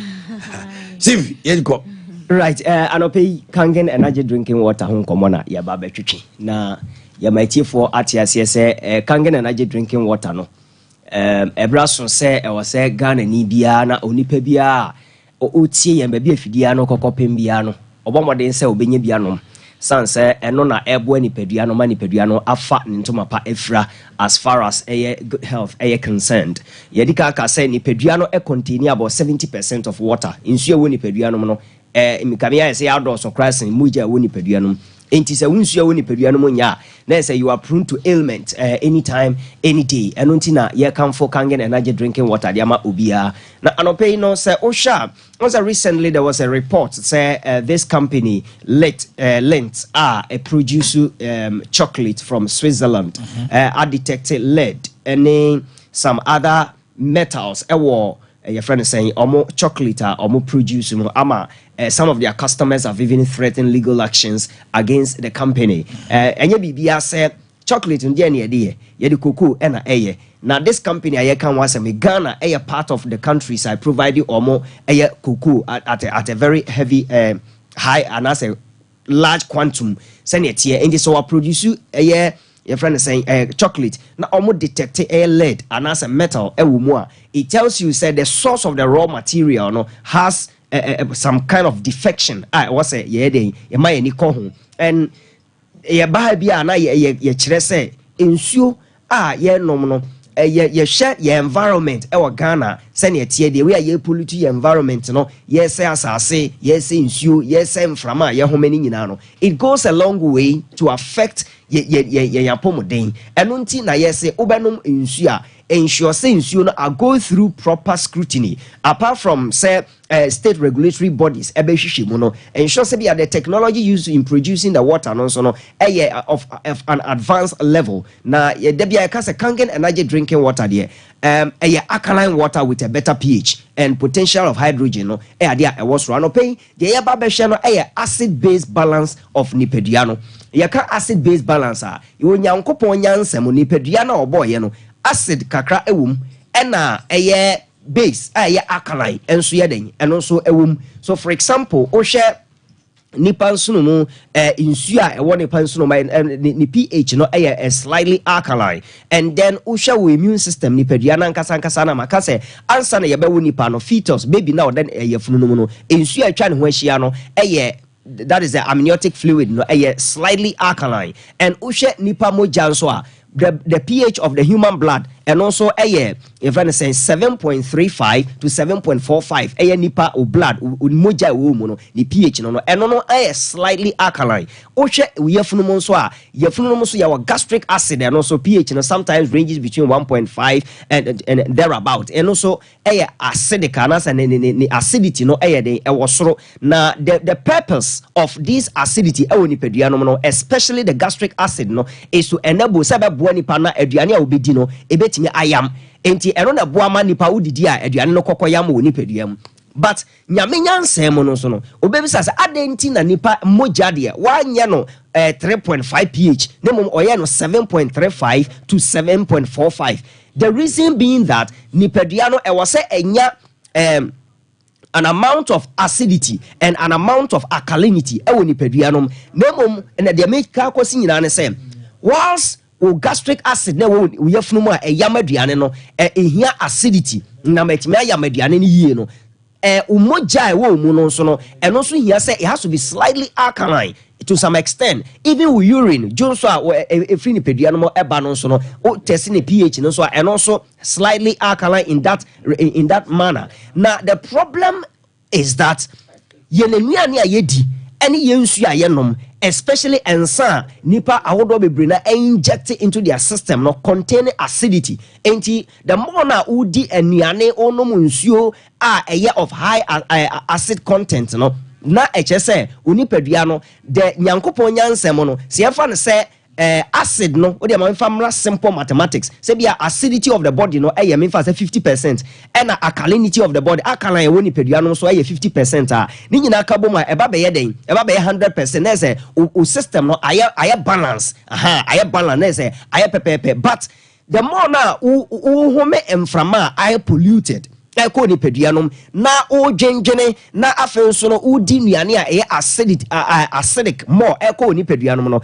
Steve yɛn kɔ. Right, anɔpɛ yi Kangen Energy drinking water ho nkɔmmɔ na yɛba bɛtwetwe na yɛma atiefoɔ ate aseɛ sɛ Kangen Energy drinking water no, ɛberɛ so sɛ ɛwɔ sɛ Ghana ni biara na onipa biara a ɔtie yɛn baabi afidie no kɔkɔpem biara no ɔbɔ mmɔden sɛ ɔbɛnya bi anom, san sɛ ɛno na ɛboa nipadua no ma nipadua no afa ne ntoma pa afira. As far as ɛyɛ good health ɛyɛ concerned, yɛdi ka aka sɛ nipadua no contain about 70% of water. Nsuo a ɛwɔ nipadua no mu no nkame ayɛ sɛ yɛadɔɔso koraa sen mogya a ɛwɔ nipadua no mu. Enti sɛ wo nsuo a ɛwɔ nipadua no mu nyɛ a, na ɛsɛ you are prone to ailment anytime, any day. Ɛno nti na yɛkamfo Kangen Energy drinking water de ama obiara. Na anɔpɛ yi no, sɛ wohwɛ a, wɔn sɛ recently there was a report sɛ this company lit Lindt a produce chocolate from Switzerland a detected lead ɛne some other metals ɛwɔ yɛfrɛ no sɛn, ɔmo chocolate a ɔmo produce mu, ama some of their customers have even threatened legal actions against the company. Ɛnyɛ biribiara sɛ chocolate no deɛ ne yɛde yɛ, yɛde cocoa ɛna ɛyɛ. Na this company a yɛka ho asɛm, Ghana ɛyɛ part of the countries I provide ɔmo ɛyɛ cocoa at a very heavy high anaasɛ large quantum sɛnea teɛ. Nti sɛ waproduce ɛyɛ yɛfrɛ no sɛn chocolate na ɔmo detect ɛyɛ lead anaasɛ metal ɛwɔ mu a, it tells you sɛ the source of the raw material no has some kind of defection a ɛwɔ sɛ yɛyɛ den yɛma yɛn ani kɔ ho. And yɛba ha bi a na yɛkyerɛ sɛ nsuo a yɛnom no, yɛhwɛ yɛ environment ɛwɔ Ghana sɛnea ɛteɛ deɛ wei a yɛpollute yɛ environment no, yɛsɛ asase, yɛsɛ nsuo, yɛsɛ mframa a yɛhome no nyinaa no, it goes a long way to affect yɛ yɛ yɛ yɛn apɔmuden. Ɛno nti na yɛsɛ wobɛnom nsuo a, ensure sɛ nsuo no a go through proper scrutiny. Apart from sɛ state regulatory bodies ɛbɛhwehwɛ mu no, ensure sɛ bia the technology used in producing the water no nso no ɛyɛ of an advanced level. Na yɛda bia yɛka sɛ Kangen Energy drinking water deɛ, ɛyɛ alkaline water with a better pH and potential of hydrogen no ɛyɛ adeɛ a ɛwɔ soro. Anɔpɛ yi deɛ yɛba bɛhwɛ no ɛyɛ acid base balance of nipadua no. Yɛka acid base balance a, Onyankopɔn nyansɛm nipadua no a ɔbɔɔyɛ no, acid kakra ɛwɔ mu ɛna ɛyɛ base a ɛyɛ alkaline ɛnso yɛ den ɛno nso ɛwɔ mu. So for example, wohwɛ nipa nsono mu, nsuo a ɛwɔ nipa nsono mu ne pH no ɛyɛ slightly alkaline. And then wohwɛ wɔ immune system, nipadua no ankasa ankasa na maka sɛ ansa na yɛbɛwo nipa no, fetus, baby na ɔda yɛfunu no mu no, nsuo a atwa ne ho ahyia no ɛyɛ, that is the amniotic fluid no, ɛyɛ slightly alkaline. And wohwɛ nipa mogya nso a, the pH of the human blood Ɛno nso ɛyɛ, yɛfrɛ no sɛ 7.35 to 7.45. Ɛyɛ nipa o blood o mogya ɛwɔ mu no ne pH no, ɛno no ɛyɛ slightly alkaline. Wohwɛ yafunu mu nso a, yafunu mu nso yɛwɔ gastric acid. Ɛno nso pH no sometimes ranges between 1.5 and thereabout. Ɛno nso ɛyɛ acidic anaasɛ ne acidity no ɛyɛ den, ɛwɔ soro. Na the purpose of this acidity ɛwɔ nipadua no mu no, especially the gastric acid no, is to enable sɛ ɛbɛboa nipa na aduane a wobɛdi no ɛbɛtumi ayam. Nti ɛno na ɛboa ma nipa wodidi a, aduane no kɔkɔ yam wɔ nipadua mu. But Nyame nyansɛn mu no nso no, obɛbisa sɛ adɛn nti na nipa mogya deɛ wanyɛ no 3.5 pH, na mmom ɔyɛ no 7.35 to 7.45? The reason being that nipadua no ɛwɔ sɛ ɛnya an amount of acidity and an amount of alkalinity ɛwɔ nipadua no mu. Na mmom na deɛ meka akɔsi nyinaa ne sɛ, whilst wo gastric acid na ɛwɔ wo yafunu mu a ɛyam aduane no, ɛhia acidity na ma ɛtumi ayam aduane no yie no, wo mogya a ɛwɔ wo mu no nso no, ɛno nso hia sɛ it has to be slightly alkaline to some extent. Even wo urine dwo nso a ɛfiri nipadua no mu ɛba no nso no, wo test ne pH no nso a, ɛno nso slightly alkaline in that manner. Na the problem is that yɛn nnuane a yɛdi ɛne yɛn nsuo a yɛnom, especially nsa a nipa ahodoɔ bebree na inject into their system no, contain acidity. Nti the more na wodi nnuane, wonom nsuo a ɛyɛ of high acid content no, na ɛkyɛ sɛ onipadua no, the Nyankopɔn nyansɛm no, sɛ yɛfa no sɛ acid no, wode ma memfa mmra simple mathematics, sɛ bia acidity of the body no ɛyɛ, memfa sɛ 50%, ɛna alkalinity of the body, alkaline ɛwɔ nipadua no nso ɛyɛ 50% a, ne nyinaa ka bom a, ɛba bɛyɛ dɛn? Ɛba bɛyɛ 100%. Na ɛsɛ o system no ayɛ balance. Aha, ayɛ balance na ɛsɛ ayɛ pɛpɛɛpɛ. But the more na wo home mframa a ayɛ polluted ɛkɔ nipadua nom na wodwendwene, na afei nso no wodi nnuane a ɛyɛ acidic more ɛkɔ nipadua nom no,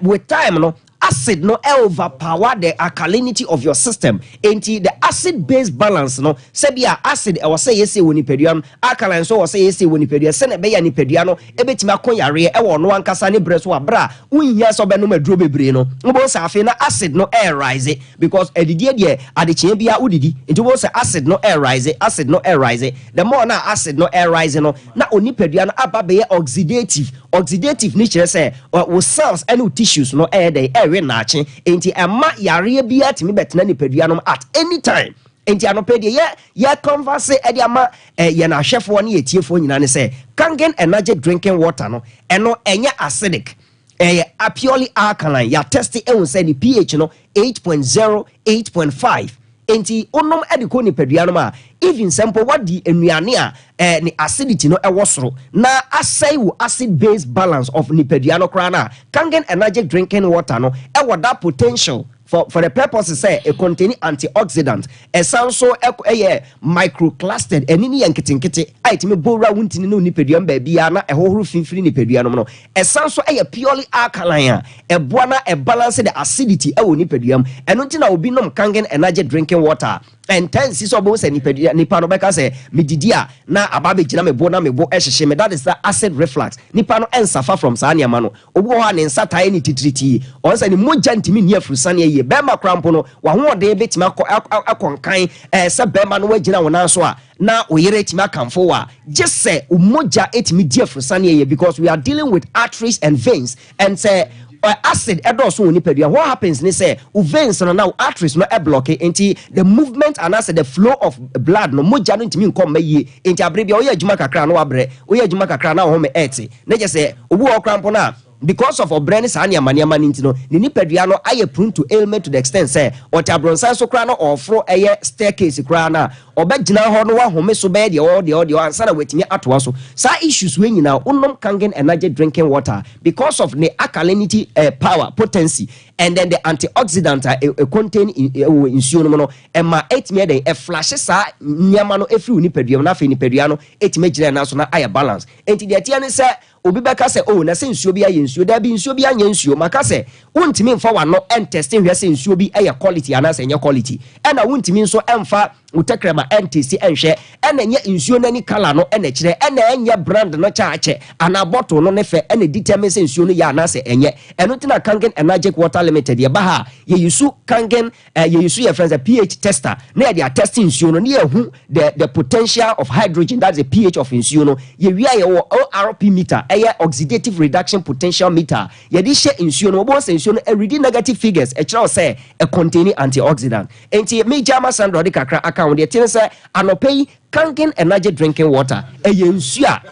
with time no, acid no overpower the alkalinity of your system. Enti the acid base balance no, sɛbi a acid ɛwɔ sɛ yɛsɛ wɔ nipadua no, alkaline nso wɔ sɛ yɛsɛ wɔ nipadua, sɛnɛ ɛbɛyɛ nipadua no ɛbɛtumi akɔ yareɛ ɛwɔ ɔno ankasa ne berɛ so aberɛ a wonhia sɛ ɔbɛnom aduro bebree no. Wobɛhu sɛ afei na acid no ɛɛrise, because adidie deɛ, adekyeɛ bia wodidi. Nti wobɛhu sɛ acid no ɛɛrise, acid no ɛɛrise. The more na acid no ɛɛrise no, na onipadua no aba bɛyɛ oxidative. Oxidative ne kyerɛ sɛ wo cells ɛne wo tissues no ɛyɛ dɛn? Ɛwe naakye. Nti ɛma yareɛ biara tumi bɛtena nipadua no at any time. Nti anɔpɛ deɛ yɛ converse ɛde ama yɛn ahwɛfoɔ ne yɛtiefoɔ nyinaa ne sɛ Kangen Energy drinking water no, ɛno ɛnyɛ acidic, ɛyɛ purely alkaline. Yɛatest ɛhu sɛ ne pH no 8.0, 8.5. Nti wonom de kɔ nipadua no mu a, even sɛ mpo wadi nnuane a ne acidity no ɛwɔ soro na asɛe wo acid base balance of nipadua no koraa no a, Kangen Energy drinking water no ɛwɔ that potential for the purpose sɛ it contain antioxidant. Ɛsan so ɛyɛ microclustered. Ɛni ne yɛ nketenkete a ɛtumi bɔ wura wo ntini ne wo nipadua mu baabiara na ɛhohoro fimfiri nipadua no mu no. Ɛsan so ɛyɛ purely alkaline a ɛboa na ɛbalance the acidity ɛwɔ nipadua mu. Ɛno nti na obi nom Kangen Energy drinking water, ɛntɛnsi sɛ ɔbɛhu sɛ nipadua nipa no bɛka sɛ medidi a na aba bɛgyina me bo na me bo ɛhyehye me. That is the acid reflux. Nipa no ɛnsuffer from saa nneɛma no. Obi wɔ hɔ a ne nsa tae ne titiritii, ɔn sɛ ne mogya ntumi nni afurusaneɛ yie. Bɛrima kora mpo no, wahoɔden bɛtumi akɔ nkan sɛ bɛrima no wagyina wo nan so a na wo yere tumi akamfo wo a, gye sɛ wo mogya ɛtumi di afurusaneɛ yie, because we are dealing with arteries and veins, and sɛ acid ɛdɔɔso wɔ nipadua, what happens ne sɛ wo veins no na wo arteries no ɛblock. Nti the movement anaasɛ the flow of blood no, mogya no ntumi nkɔ mma yie. Nti abere bia woyɛ adwuma kakra na wabrɛ, woyɛ adwuma kakra na wo home ɛɛte, na kyɛ sɛ obi wɔ hɔ koraa mpo no a, because of ɔbrɛ ne saa nneɛma nneɛma no nti no, ne nipadua no ayɛ prone to ailment to the extent sɛ ɔte abrɔnsan so koraa no, ɔforo ɛyɛ staircase koraa no a, ɔbɛgyina hɔ no wahome so bɛyɛ deɛ ɔwɔ ansa na watumi atoa so. Saa issues wei nyinaa, wonom Kangen Energy drinking water, because of ne alkalinity power, potency, and then the antioxidant a contain ɛwɔ nsuo no mu no, ɛma ɛtumi ɛdɛn? Ɛflush saa nneɛma no ɛfiri wo nipadua mu, na afei nipadua no ɛtumi agyina ɛnan so na ayɛ balance. Enti deɛ ɛteɛ ne sɛ obi bɛka sɛ, oh, na sɛ nsuo bi ayɛ nsuo. Daabi, nsuo bi anyɛ nsuo. Maka sɛ wontumi mfa w'ano ɛntest nhwɛ sɛ nsuo bi ɛyɛ quality anaasɛ ɛnyɛ quality, ɛna wontumi nso ɛmfa Wo tɛkrɛma ɛntesti ɛnhwɛ, ɛna ɛnyɛ nsuo no ani colour no ɛna ɛkyerɛ, ɛna ɛnyɛ brand no kyaakyɛ anaa bottle no ne fɛ ɛna determine sɛ nsuo no yɛ anaasɛ ɛnyɛ. Ɛno nti na Kangen Enagic Water Limited yɛba ha a, yɛyusu Kangen eh, yɛyusu yɛfrɛ no sɛ pH tester na yɛde atɛste nsuo no na yɛahu the the potential of hydrogen, that's the pH of nsuo no. Yɛwie a yɛwɔ ORP meter, ɛyɛ oxidative reduction potential meter a yɛde hyɛ nsuo no, wobɛhu sɛ nsuo no ɛredi negative figures, ɛkyerɛ wo sɛ ɛcontaini antioxidant. Enti megya ama Sandra ɔde kakra aka ho. Deɛ ɛte ne sɛ anɔpa yi Kangen Energy Drinking Water ɛyɛ nsuo a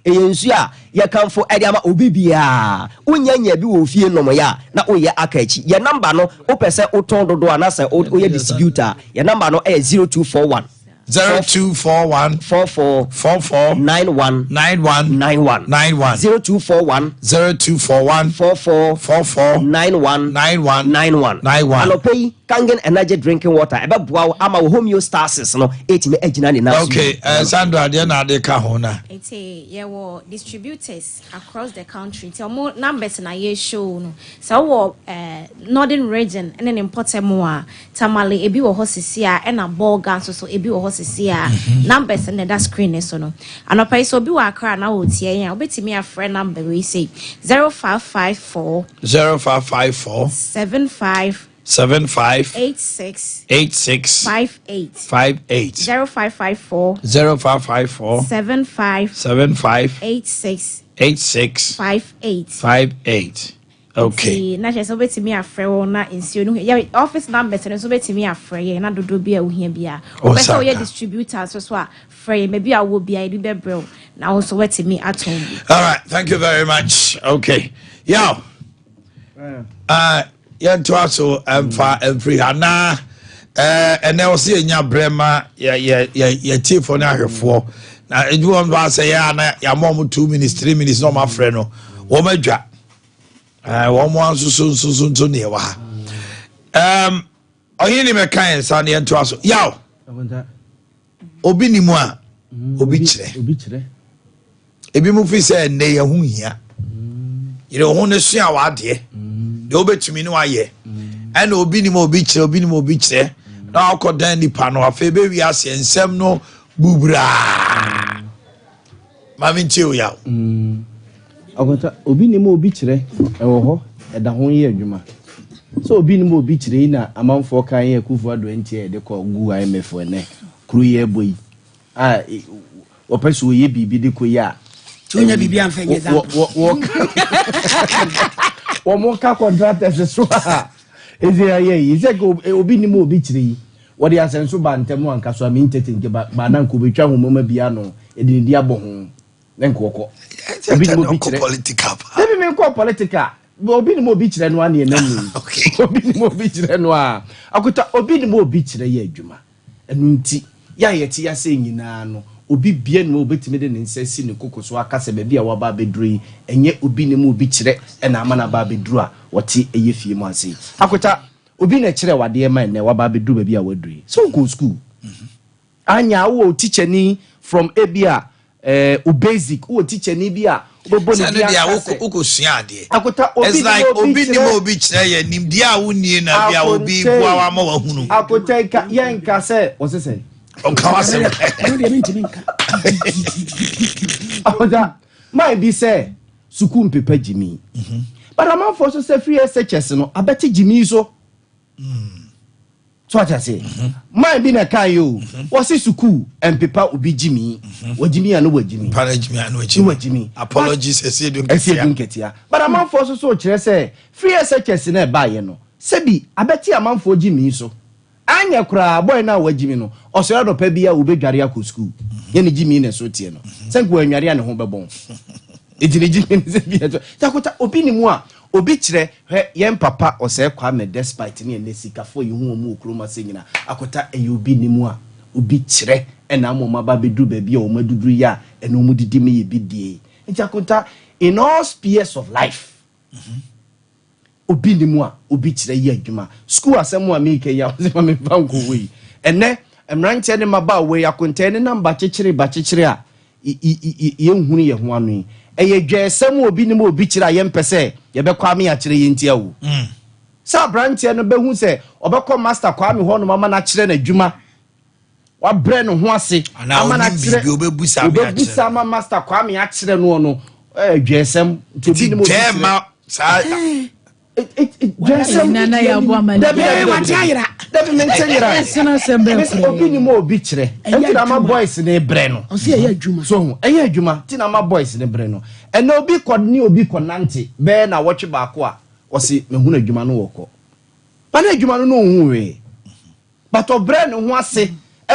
ɛyɛ nsuo a yɛkamfo ɛde ama obi biara. Wonya nya bi wɔ ofie nnomyɛ a na woyɛ aka akyi. Yɛ number no wopɛ sɛ wotɔn dodoɔ anaasɛ woyɛ distributor a, yɛ number no ɛyɛ 0241 0241 44 44 91 91 91 91 0241 0241 44 44 91 91 91 91. Anɔpa yi Kangen Energy Drinking Water ɛbɛboa wo ama wo homeostasis no ɛtumi agyina ne nan so Okay, yie. Sandra deɛ na ade ka ho na. Nti yɛwɔ distributors across the country nti ɔmo numbers na yɛ show no. Sɛ wowɔ eh, Northern Region ne ne mpɔtam a, Tamale ebi wɔ hɔ sisi a, ɛna Bolga nso so ebi wɔ hɔ sisi a. Numbers no na ɛda screen no so no. Anɔpa yi sɛ obi wɔ Accra na ɔretie yɛn a, wobɛtumi afrɛ number wei sei, 0554 0554 75 75 86 86 58 58 0554 0554 75 75 86 86 58. 58. Okay. Nti na kyerɛ sɛ wobɛtumi afrɛ wɔn na nsuo no yɛ office numbers no nso wobɛtumi afrɛ yɛn na dodoɔ bi a wohia biara. Wo Wopɛ nsa sɛ woyɛ ka. distributor nso so a, frɛ yɛn baabi a wowɔ biara yɛde bi bɛbrɛ wo na wo nso woatumi atɔn bi. All right, thank you very much. Okay. Yaw. Uh, yɛntoa so mfa mfiri ha na ɛnɛ wɔ sɛ yɛnya berɛ ma yɛtiefoɔ ne ahwɛfoɔ na ɛdu wɔn ba sɛ yɛ ana yɛama wɔn 2 minutes, 3 minutes na wɔn afrɛ no wɔn adwa wɔn nso so nso so nso ne ɛwɔ ha ɔhene ne mɛka yɛn nsa ne yɛntoa so. Yaw, obi ni mu a obi kyerɛ. Obi kyerɛ. Ebi mu fi sɛ ɛnɛ yɛn ho hia yɛrɛ ho ne sua w'adeɛ deɛ wobɛtumi ne wayɛ ɛna obi nim obi kyerɛ, obi nim obi kyerɛ na wakɔ dan nipa no. Afei bɛwi aseɛ nsɛm no buburaa. Maame ntie o, Yaw. Akonta, obi nim obi kyerɛ ɛwɔ hɔ, ɛda ho yɛ adwuma sɛ obi nim obi kyerɛ yi na amanfoɔ kan yɛ Akufo Addo nkyɛn yɛde kɔ gu IMF. Ɛnɛ kuro yi ɛbɔ yi a wɔpɛ sɛ wɔyɛ biribi de kɔ yi a Tí o nya biribi anfa nyɛ example. Wɔn ka contractors so a ɛsɛ ayɛ yi sɛ ka obi nim obi kyerɛ yi wɔde asɛnso ba ntɛm anka so a mi ntete nke ba ba na nka obetwa ho mɔma bi ano ɛde ne di abɔ ho ne nka ɔkɔ obi nim obi kyerɛ. Political paa. Ebi mi nkɔ political. Obi nim obi kyerɛ no a ne ɛnam mu yi. Obi nim obi kyerɛ no a akota obi nim obi kyerɛ yɛ adwuma. Ɛno nti yɛ a yɛte yɛasɛ nyinaa no, obi bia nim a obetumi de ne nsa si ne koko so aka sɛ baabi a waba abɛduru yi ɛnyɛ obi nim obi kyerɛ ɛna ama no aba abɛduru a wɔte ɛyɛ fie mu ase yi. Akota, obi na ɛkyerɛ wadeɛ ma ɛnɛ waba abɛduru baabi a waduru yi sɛ wokɔ school anya wowɔ teacher ni from ebi a o basic wowɔ teacher ni bi a wobɛbɔ ne sɛ di no deɛ aka sɛ wokɔ sua adeɛ. Akota, obi It's nim like obi obi nim kyerɛ obi kyerɛ yɛ nimdeɛ a wonnie na bi a obi Akonte. boa wa ma wahunu. Akota nka yɛnka sɛ wɔse sɛ ɔka wasɛm. Ɛno deɛ mentumi nka. Akota, maa bi sɛ sukuu mpepa gyimi but amanfoɔ so sɛ free SHS no abɛte gyimi so so ate ase. Maa bi na ɛka yi o, wɔse sukuu mpepa obi gyimi, wagyimi a no wagyimi. Para gyimi ano ne akyi. Wagyimi. Apologies ɛsɛ edu. Ɛsi edu nketea but amanfoɔ so so kyerɛ sɛ free SHS na ɛbaayɛ no sɛbi abɛte amanfoɔ gyimi so. Anyɛ koraa boy no a wagyimi no ɔsɔre anɔpa bi a wobɛdware akɔ sukuu yɛ ne gyimi na ɛso teɛ no sɛ nka wannware a ne ho bɛbɔn nti ne gyimi no sɛ bi ɛto takota. Obi ne mu a obi kyerɛ hwɛ yɛn papa ɔsɛe Kwame Despite ne ɛnɛ sikafoɔ yi hu wɔn wɔ kurom ase nyina. Akota, ɛyɛ obi ne mu a obi kyerɛ ɛna ama wɔn aba abɛduru baabi a wɔn aduduru yi a ɛna wɔn didi mi yɛ bi die. Nti akonta, in all spheres of life, obi ne mu a obi kyerɛ yɛ adwuma. School asɛm a meka yi a wɔsɛ ma memfa nkɔwɔ yi, ɛnɛ mmeranteɛ ne mmabaawa yi akonta ne nam bakyekyere bakyekyere a yɛnhunu yɛ ho ano yi, ɛyɛ dwɛɛsɛm a obi ne mu obi kyerɛ a yɛmpɛ sɛ yɛbɛkɔ ame akyerɛ yɛn ntia o sɛ aberanteɛ no bɛhu sɛ ɔbɛkɔ Master Kwame hɔ nom ama no akyerɛ n'adwuma. Wabrɛ ne ho ase Anaa ama no onim akyerɛ biribi, obɛbusa me obɛbusa akyerɛ no. ama Master Kwame akyerɛ noɔ no, ɛyɛ dwɛɛsɛm. Nti obi Nti nim obi dwɛɛ kyerɛ. ma saa Dwɛɛsɛm. Nana yɛ aboa ma ne. Dabi, dabi, Ee, dabi, wate dabi. ayera. Dabi, mente yera. Ɛsena asɛm bɛɛ Mese koraa. obi nim obi kyerɛ. Ɛyɛ Nti na ama adwuma. boys ne brɛ no. Ɔse ɛyɛ adwuma. So ho, ɛyɛ adwuma. Nti na ama boys ne brɛ no. Ɛnɛ obi kɔ ne obi kɔ nante bɛyɛ na wɔtwe baako a, ɔse mehunu adwuma no wɔkɔ. Ba na adwuma no na ɔnhu hwee. But ɔbrɛ ne ho ase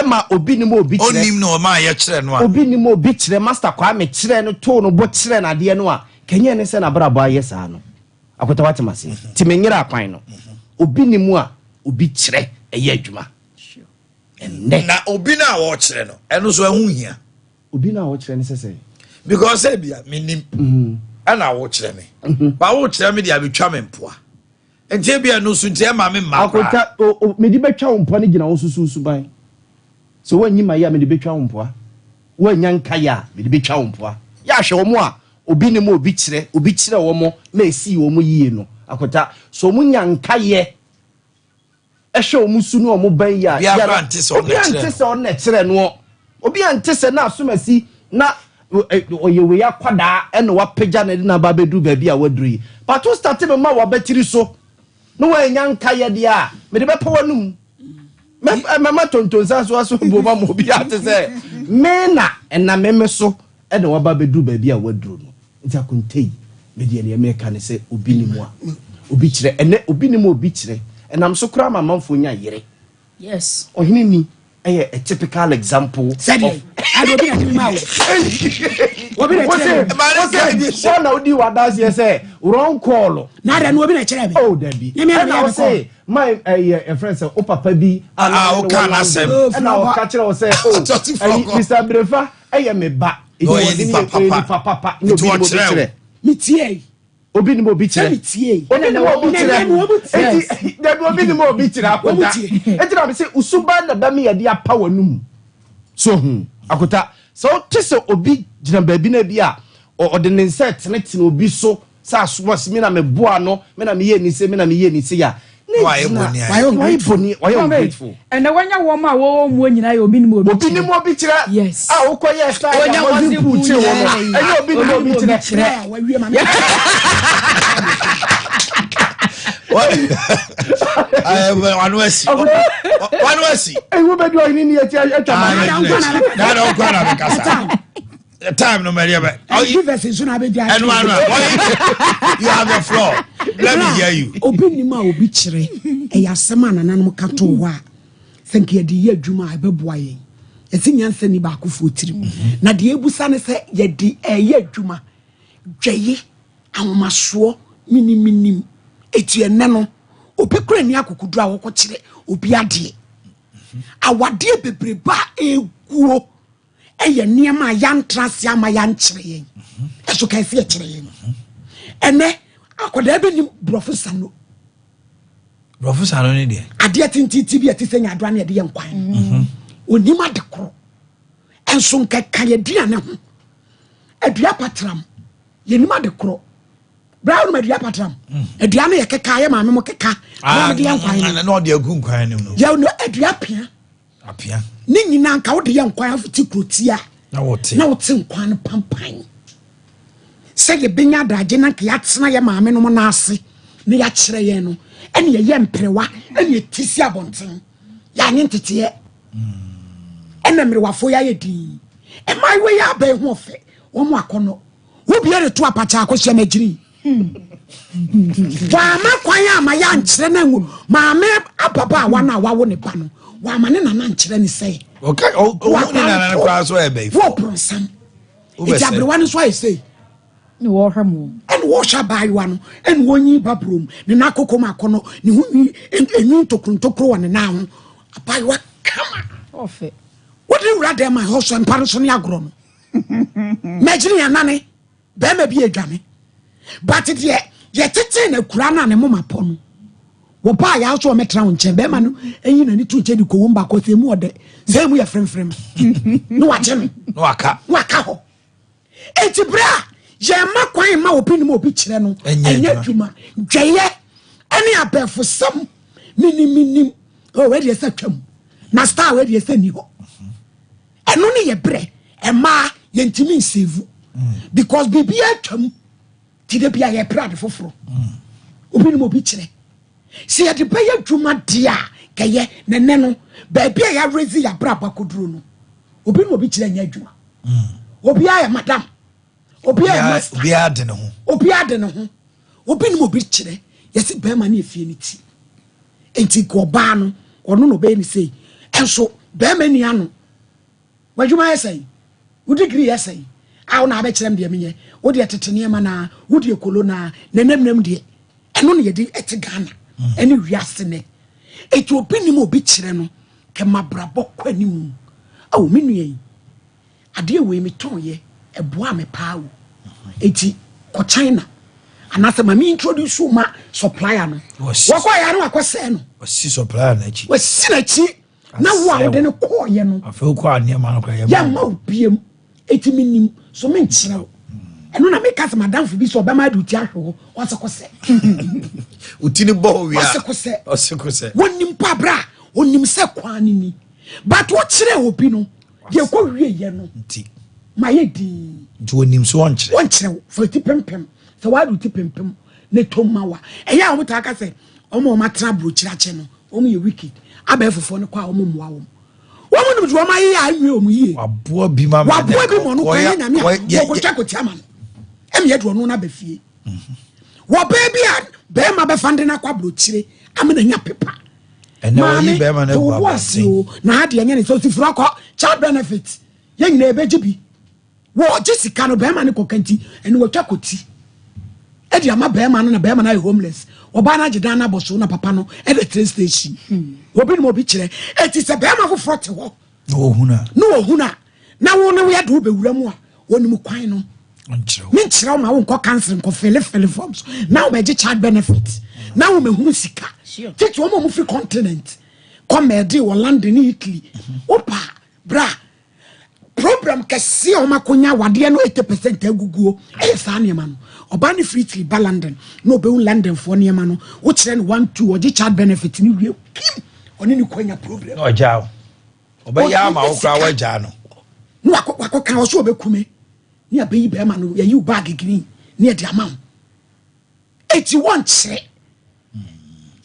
ma obi nim obi kyerɛ. Onim na ɔma yɛkyerɛ no a. Obi nim obi kyerɛ, Master Kwame kyerɛ no too no bo kyerɛ no adeɛ no a, kɛnyɛ ne sɛ n'abrabɔ ayɛ saa no. Akwata wate m'ase? Nti menyera akwan no. Obi nim a obi kyerɛ ɛyɛ adwuma. Ɛnnɛ. Na obi no a wɔkyerɛ no, ɛno nso ɛho hia. Obi no a wɔkyerɛ no sɛ sɛn? Because ebia menim ɛna wokyerɛ me. Ba wokyerɛ me deɛ abɛtwa me mpoa. Nti ebia ɛno nso nti ɛma me mma koraa. Akonta, o, o, mede bɛtwa wo mpoa no gyina wo nso so suban. Sɛ woanyi m'ayɛ a, mede bɛtwa wo mpoa. Woannya nkaeɛ a, mede bɛtwa wo mpoa. Yɛ ahwɛ wɔn a obi nim obi kyerɛ, obi kyerɛ wɔn ma ɛsii wɔn yie no. Akonta, sɛ wɔnya nkaeɛ hwɛ wɔn su ne wɔn ban yie a, Obiara yɛ koraa nte sɛ ɔno na obiara ɛkyerɛ nte no. sɛ ɔno na ɛkyerɛ noɔ. Obiara nte sɛ na asomasi na ɔyɛ wei akwadaa ɛna wapagya no de no aba abɛduru baabi a waduru yi. But wo starte me ma w'abatiri so na woannya nkaeɛ deɛ a, mede bɛpɛ w'anum. Mɛma tontonsa so aso boma ma obiara te sɛ me na ɛnam me me so ɛna waba abɛduru baabi a waduru no. Nti akonta yi, me deɛ deɛ meka ne sɛ obi nim a obi kyerɛ. Ɛnɛ obi nim a obi kyerɛ. Ɛnam so koraa ma amanfoɔ nya yere. Yes. Ɔhene ni ɛyɛ a typical example. Sɛdeɛ ade obi na tumi ma wo. Obi na kyerɛ me. Wose wɔn na wodi w'adanseɛ sɛ wrong call. Na adɛ no obi na kyerɛ me. Oh dabi. Ne me Ɛna na wose meyɛ my ɛyɛ ɛfrɛ sɛ o papa bi. Ah, woka n'asɛm. Ɛna ɔka kyerɛ wo sɛ oh ɛyi Mr. Brefa ɛyɛ me ba. Ɔyɛ nipa papa. Ɔyɛ nipa papa. Nti ɔkyerɛ wo. Metie yi. Obi nim obi kyerɛ. Obi nim obi kyerɛ. Eti dabi obi nim obi kyerɛ akota. Eti na sɛ usuban na bɛmi yɛde apa w'anum. So hu akota. Sɛ wote sɛ obi gyina baabi na bi a ɔde ne nsa tenetene obi so sɛ asoa me na meboa no, me na meyɛ ni se, me na meyɛ ni se ya. Wayɛ bɔne ayɛ. Wayɛ bɔne, wayɛ ungrateful. Ɛnɛ wanya wɔn a wɔwɔ mu nyinaa yɛ obi nim obi kyerɛ. Obi nim obi kyerɛ. Yes. A wokɔ yɛ style Onya a wɔdze wɔdze puu puu kye wo no. nyinaa Ɛnyɛ obi nim obi kyerɛ. Wano asi. Wano asi. Ewu bɛ di ɔhene ni eti atwa ma. Nana nkwa na bɛkasa. Time no mɛdeɛ bɛ. Givers nso na abɛgya. Ɛnu anu a. You have the floor. Let me hear you. Obi nim a obi kyerɛ ɛyɛ asɛm a nananom ka too hɔ a sɛ nka yɛde yɛ adwuma a ɛbɛboa yɛn. Yɛse nyansa ni baakofoɔ tirim. Na deɛ ɛbusa ne sɛ yɛde ɛyɛ adwuma dwɛye ahomasoɔ miniminim. Eti ɛnɛ no obi kura ni akokoduro a wɔkɔkyerɛ obi adeɛ. Awadeɛ bebrebe a ɛguo ɛyɛ nneɛma a yɛantra ase ama yɛankyerɛ yɛn ɛso ka ɛsɛ yɛkyerɛ yɛn ɛnɛ akwadaa bi nim borɔfo sano borɔfo sano ne deɛ adeɛ tententen bi a ɛte sɛ nyadoa ne ɛde yɛ nkwan mhm. onim ade korɔ ɛnso nkɛka yɛduane ho adua patram yɛnim ade korɔ bra wonom adua patram mm. adua no yɛ keka yɛ maame mo keka na ɔde yɛ nkwan no na ɔde agu nkwan no mu yɛ no adua pia Apea. Ne nyinaa nka wode yɛ nkwan afiti kurotia na wote na wote nkwan no pampan sɛ yɛbɛnya adagye na nka yɛatena yɛ maame nom no ase na yɛakyerɛ yɛn no ɛne yɛyɛ mperewa ɛne yɛti si abɔnten yɛanye nteteɛ ɛna mmerewafoɔ yɛayɛ din mmaayewa yi abɛn ho ɔfɛ wɔn akɔnnɔ wobie de to apakya akɔhyia no agyiri wama kwan a ma yɛankyerɛ no angu maame ababaawa no a wawo ne ba no wama ne nana nkyerɛ ne sɛ wɔ borɔnsam ɛti aberewa no nso ayɛ sei ne wɔhwɛ mu ɛne wɔhwɛ abaayewa no ɛne wɔnyi ba burom ne nan akoko mu akɔnɔ ne ho nwi enwi ntokuro ntokuro wɔ ne nan ho abaayewa kama wode wura dɛm a ɛhɔ so mpa no so ne agorɔ no mɛgyene anane bɛrima bi adwane but deɛ yɛtetee no akura no a ne moma pɔ no wɔbaa yɛ so wɔmɛtena wo nkyɛn bɛrima no ɛyi n'ani to nkyɛn de kɔwom baakɔ sɛ emu ɔdɛ sɛ emu yɛ fremfrem ne wagye no na waka na waka hɔ eti berɛ a yɛma kwan ma obi nim obi kyerɛ no ɛnyɛ adwuma dwɛyɛ ɛne abɛɛfosɛm meniminim oh, ɛdeɛ sɛ twam na star ɛdeɛ sɛ ni hɔ. Ɛno ne yɛ berɛ ɛmaa yɛntumi nsave because biribiara atwam ti da bi a yɛpere ade foforɔ. Obi nim obi kyerɛ sɛ yɛde bɛyɛ adwuma deɛ a kɛyɛ na ɛnɛ no baabi a yɛarezi yɛabrabɔ akɔduro no, obi nim obi kyerɛ nyɛ adwuma. Obiara yɛ madam, obiara yɛ master, obiara de ne ho, obiara de ne ho. Obi nim obi kyerɛ yɛsi bɛrima ne efie ne ti nti nka ɔbaa no ɔno na ɔbɛyɛ ne sei, ɛnso bɛrima ni ano w'adwuma yɛ sɛn, wo degree yɛ sɛn a wo na abɛkyerɛ m deɛ menyɛ, wo deɛ tete nneɛma naa, wo deɛ kolo naa na nam deɛ ɛno na yɛde ɛte Ghana ɛne wiase nɛ. Eti obi nim obi kyerɛ no kɛma brabɔ kɔ anim. Awo me nua yi adeɛ wei mi tɔn yɛ ɛboa me paa o, eti kɔ China anaasɛ maame introduce ma supplier no, wɔkɔ yɛ ano akɔ sɛɛ no, wasi supplier n'akyi, wasi n'akyi na wo a wode no kɔɔyɛ no, afei wokɔ a nneɛma no kora yɛma wo biem. Eti mi nim so mi nkyerɛ wo ɛno na meka sɛ madamfo bi sɛ ɔbɛma ade oti ahwɛ hɔ ɔse ko sɛ oti ne bɔ hɔ wia ɔse ko sɛ ɔse ko sɛ wɔnim pa bra onim sɛ kwan ne ni, but wɔkyerɛ obi no deɛ kɔ wie yɛ no nti ma yɛ dii. Nti onim so ɔnkyerɛ. Wɔnkyerɛ wo fa ti pempem sɛ wade ti pempem ne to ma wa ɛyɛ a wɔn taa ka sɛ wɔn a wɔn atena aburokyire akyɛ no wɔn yɛ wicked abɛɛfofoɔ no kɔ a wɔn mmoa wɔn wɔn nim deɛ wɔn ayɛ a anwie wɔn yie. Waboa bi ma waboa bi ma ɔno kwan yɛ nyame a wɔkɔtwa kɔtia ma no ɛmi yɛ de ɔno no aba fie wɔ bɛɛ bi a bɛrima bɛfa de no akɔ aburokyire ama na nya pepa. Maame to wo ase o na adeɛ nyɛ ne sɛ osifiri akɔ child benefit yɛn nyinaa ɛbɛgye bi wɔgye sika no bɛrima no kɔka nti ɛne wɔtwa kɔti ɛde ama bɛrima no na bɛrima no ayɛ homeless, ɔbaa no agye dan no abɔ so na papa no ɛde train station. Obi nom obi kyerɛ eti sɛ bɛrima foforɔ te hɔ na wɔhunu a na wo ne woyɛ de wobɛwura mu a wɔnim kwan no menkyerɛ wo ma wonkɔ council nkɔ fill forms na wobɛgye child benefit na womɛhunu sika titi wɔn a wɔfiri continent kɔmɛɛde wɔ London ne Italy wopa bra problem kɛseɛ a wɔn akɔnya awadeɛ no 80% aguguo ɛyɛ saa nneɛma no. Ɔbaa no firi Italy ba London na ɔbɛhu London foɔ nneɛma no, wokyerɛ no 1 2 ɔgye child benefit ne wie kim ɔne ne kɔnya problem. Ɔgya ɔbɛyɛ ama wo koraa wagya no na wakɔka wɔ so ɔbɛkume ne abɛyi bɛrima no yɛyi wo bag green ne yɛde ama wo. Eti wɔnkyerɛ